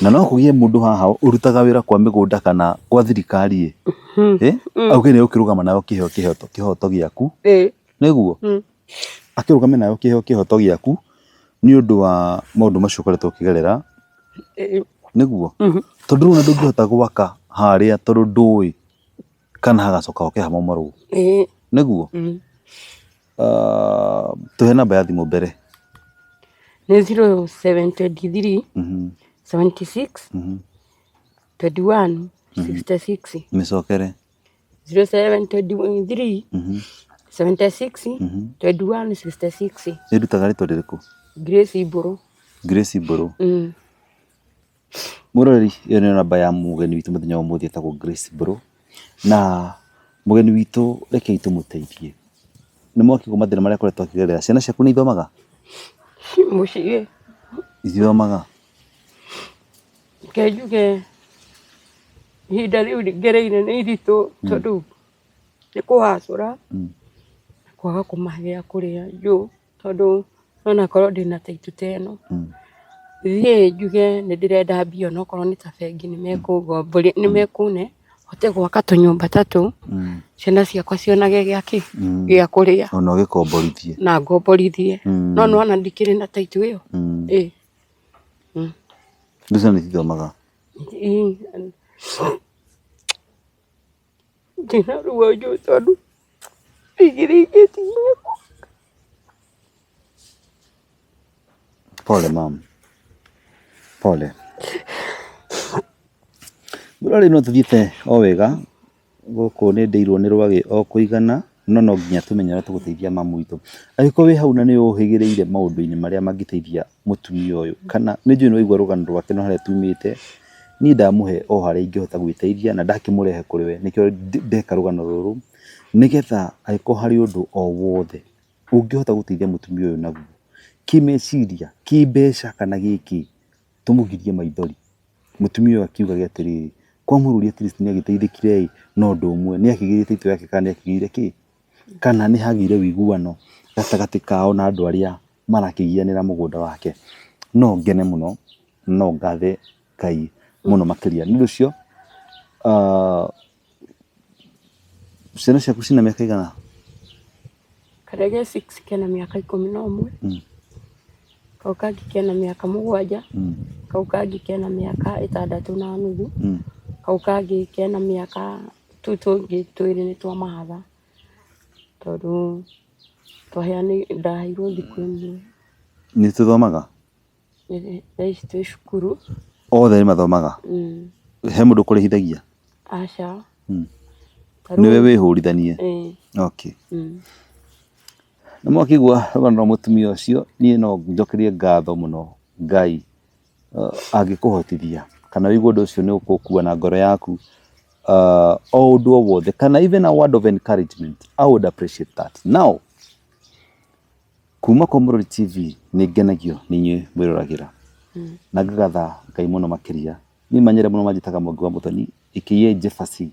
na no kũgĩe mũndũ haha ũrutaga wĩra kwa mĩgũnda kana kwa thirikari ĩ, auge nĩ egũkĩrũgama nawe ũkĩheo kĩhoto gĩaku, nĩguo akĩrũgame nawe ũkĩheo kĩhoto gĩaku nĩ ũndũ wa maũndũ macio ũkoretwo ũkĩgerera, nĩguo, tondũ rĩu ona ndũngĩhota gwaka harĩa tondũ ndũĩ kana hagacoka hoke hamomorwo, nĩguo. Tũhe namba ya thimũ mbere. Nĩ 0723 76 21 66. Mĩcokere. 0723 76 21 66. Ĩrutaga rĩtwa rĩrĩkũ? Grace Mbũrũ. Grace Mbũrũ. Mũroreri, ĩyo nĩyo namba ya mũgeni witũ mũthenya wa ũmũthĩ etagwo Grace Mbũrũ. Na mũgeni witũ rekei tũmũteithie. Nĩ mwakĩigua mathĩna marĩa akoretwo akĩgerera. Ciana ciaku nĩ ithomaga? Mũciĩ. Itithomaga? Reke njuge ihinda rĩu ngereire nĩ iritũ tondũ nĩ kũhacũra na kwaga kũmahe gĩa kũrĩa njũ tondũ onakorwo ndĩna taitũ ta ĩno, thiĩ njuge nĩ ndĩrenda mbia onokorwo nĩ ta bengi nĩ mekũne hote gwaka tũnyũmba ta tũu, ciana ciakwa cionage gĩa kĩ, gĩa kũrĩa. Ona ũgĩkomborithie. Na ngomborithie. No nĩwona ndikĩrĩ na taitũ ĩyo. Ĩĩ. Rĩu ciana nĩcithomaga? Ĩĩ. Ndĩna ruo njũĩ tondũ ndigirĩtie nginya Pole mam. Pole. Rĩu no tũthiĩte o wega gũkũ nĩ ndĩirwo nĩ rwagĩ o kũigana no no nginya tũmenye ũrĩa tũgũteithia mamu witũ. Angĩkorwo wĩ hau na nĩ ũhĩgĩrĩire maũndũ-inĩ marĩa mangĩteithia mũtumia ũyũ kana nĩ njũĩ nĩ waigua rũgano rwake na harĩa tumĩte, niĩ ndamũhe o harĩa ingĩhota gwĩteithia na ndakĩmũrehe kũrĩ we nĩkĩo ndeka rũgano rũrũ, nĩgetha angĩkorwo harĩ ũndũ o wothe ũngĩhota gũteithia mũtumia ũyũ naguo, kĩmeciria, kĩmbeca kana gĩkĩ, tũmũgirie maithori. Mũtumia ũyũ akiugage atĩrĩrĩ, kwa Mũrũri at least nĩ agĩteithĩkire ĩ, na ũndũ ũmwe, nĩ akĩgĩire title yake kana nĩ akĩgĩire kĩ, kana nĩ hagĩire ũiguano gatagatĩ kao na andũ arĩa marakĩgianĩra mũgũnda wake. No ngene mũno, no ngathe Ngai mũno makĩria. Nĩ ũndũ ũcio, ciana ciaku ciĩna mĩaka ĩigana? Karĩa ge six kena mĩaka 11, kau kangĩ kena mĩaka 7, kau kangĩ kena mĩaka 6.5, kau kangĩ kena mĩaka, tũu tũngĩ twĩrĩ nĩ twa mahatha, tondũ ndaheirwo thikũ ĩmwe. Nĩ tũthomaga? Thaa ici twĩ cukuru. Othe nĩ mathomaga? He mũndũ ũkũrĩhithagia? Aca. Nĩwe wĩhũrithanie? Okay. Nĩ mwakĩigua rũgano rwa mũtumia ũcio, niĩ no njokerie ngatho mũno Ngai angĩkũhotithia kana wĩigue ũndũ ũcio nĩ ũkũũkua na ngoro yaku, o ũndũ o wothe kana even a word of encouragement, I would appreciate that. Now, Kuma kwa Mũrori TV nĩ ngenagio nĩ inyuĩ mwĩroragĩra na ngagatha Ngai mũno makĩria. Niĩ manyere mũno manjĩtaga Mwangi wa Mũthoni aka Jefferson.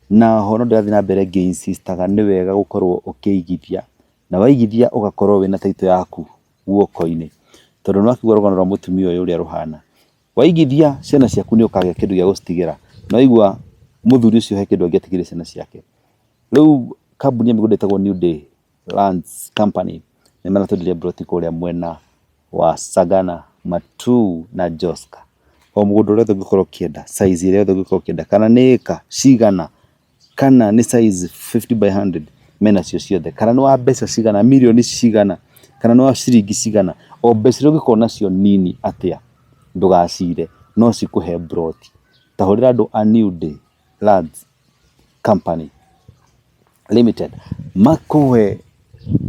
Na ho no ndĩrathiĩ na mbere ngĩ insist aga nĩ wega gũkorwo ũkĩigithia na waigithia ũgakorwo wĩna title yaku guoko-inĩ. Tondũ nĩ wakĩigua rũgano rwa mũtumia ũyũ ũrĩa rũhana. Waigithia ciana ciaku nĩ ũkagĩa kĩndũ gĩa gũcitigĩra. Na waigua mũthuri ũcio he kĩndũ angĩatigĩire ciana ciake. Rĩu kambuni ya mĩgũnda ĩtagwo New Day Lands Company nĩ maratwenderia mburoti kũrĩa mwena wa Sagana, Matuu na Joska. O mũgũnda ũrĩa wothe ũngĩkorwo ũkĩenda, size ĩrĩa yothe ũngĩkorwo ũkĩenda, kana nĩ ĩka cigana, kana nĩ size 50 by 100 menacio ciothe, kana nĩ wa mbeca cigana, mirioni cigana, kana nĩ wa ciringi cigana, o mbeca iria ũngĩkorwo nacio nini atĩa, ndũgacire, no cikũhe mburoti. Ta hũrĩra andũ a New Day Lands Company Limited makũhe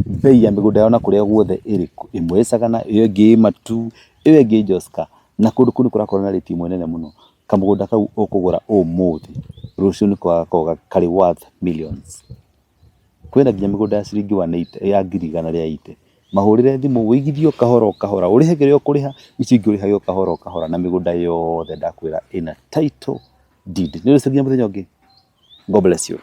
bei ya mĩgũnda yao na kũrĩa guothe ĩrĩ, ĩmwe ĩ Sagana, ĩyo ĩngĩ ĩ Matuu, ĩyo ĩngĩ ĩ Joska, na kũndũ kũu nĩ kũrakorwo na rĩti ĩmwe nene mũno. Kamũgũnda kau ũkũgũra ũmũthĩ, rũciũ nĩko gagakorwo karĩ worth millions. Kwĩna nginya mĩgũnda ya ciringi 180, ya 180,000. Mahũrĩre thimũ wĩigithie o kahora o kahora, ũrĩhe kĩrĩa ũkũrĩha, icio ingĩ ũrĩhage o kahora o kahora, na mĩgũnda yothe ndakwĩra ĩna title deed. Nĩ ũndũ ũcio nginya mũthenya ũngĩ. God bless you.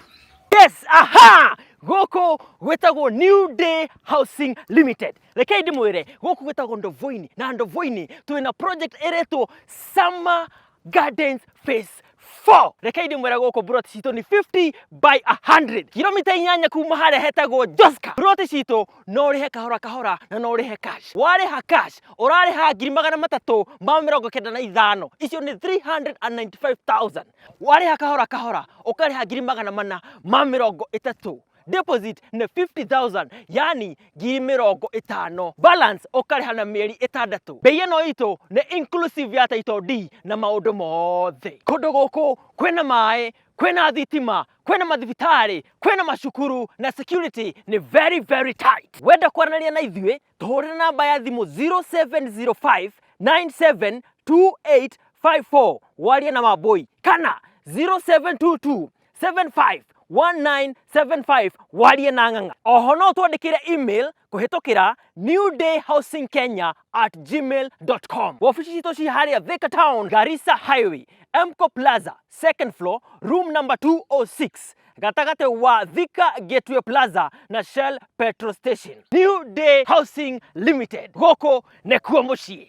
Yes, aha! Gũkũ gwĩtagwo New Day Housing Limited. Rekei ndĩmwĩre, gũkũ gwĩtagwo Ndovoini, na Ndovoini twĩna project ĩretwo Summer Gardens Phase 4. Rekei ndĩmwĩre gũkũ plot citũ nĩ 50 by 100. Kilomita 8 kuma harĩa hetagwo Joska. Plot citũ no ũrĩhe kahora kahora na no ũrĩhe cash. Warĩha cash ũrarĩha 395,000, icio nĩ 395,000. Warĩha kahora kahora ũkarĩha 430,000. Deposit nĩ 50,000, yani 50,000. Balance ũkarĩha na mĩeri 6. Bei ĩno itũ nĩ inclusive ya title deed na maũndũ mothe. Kũndũ gũkũ kwĩna maĩ, kwĩna thitima, kwĩna mathibitarĩ, kwĩna macukuru na security nĩ very very tight. Wenda kwaranĩria na ithuĩ tũhũrĩre namba ya thimũ 0705 9728. 54 warie na Mambui kana 0722 75 1975 warie na Ng'ang'a. Oho no twandĩkĩre email kũhĩtũkĩra newdayhousingkenya@gmail.com. Wabici citũ ci harĩa Thika Town, Garissa Highway, Emco Plaza, second floor, room number 206, gatagatĩ wa Thika Gateway Plaza na Shell Petrol Station. New Day Housing Limited, gũkũ nĩkuo mũciĩ.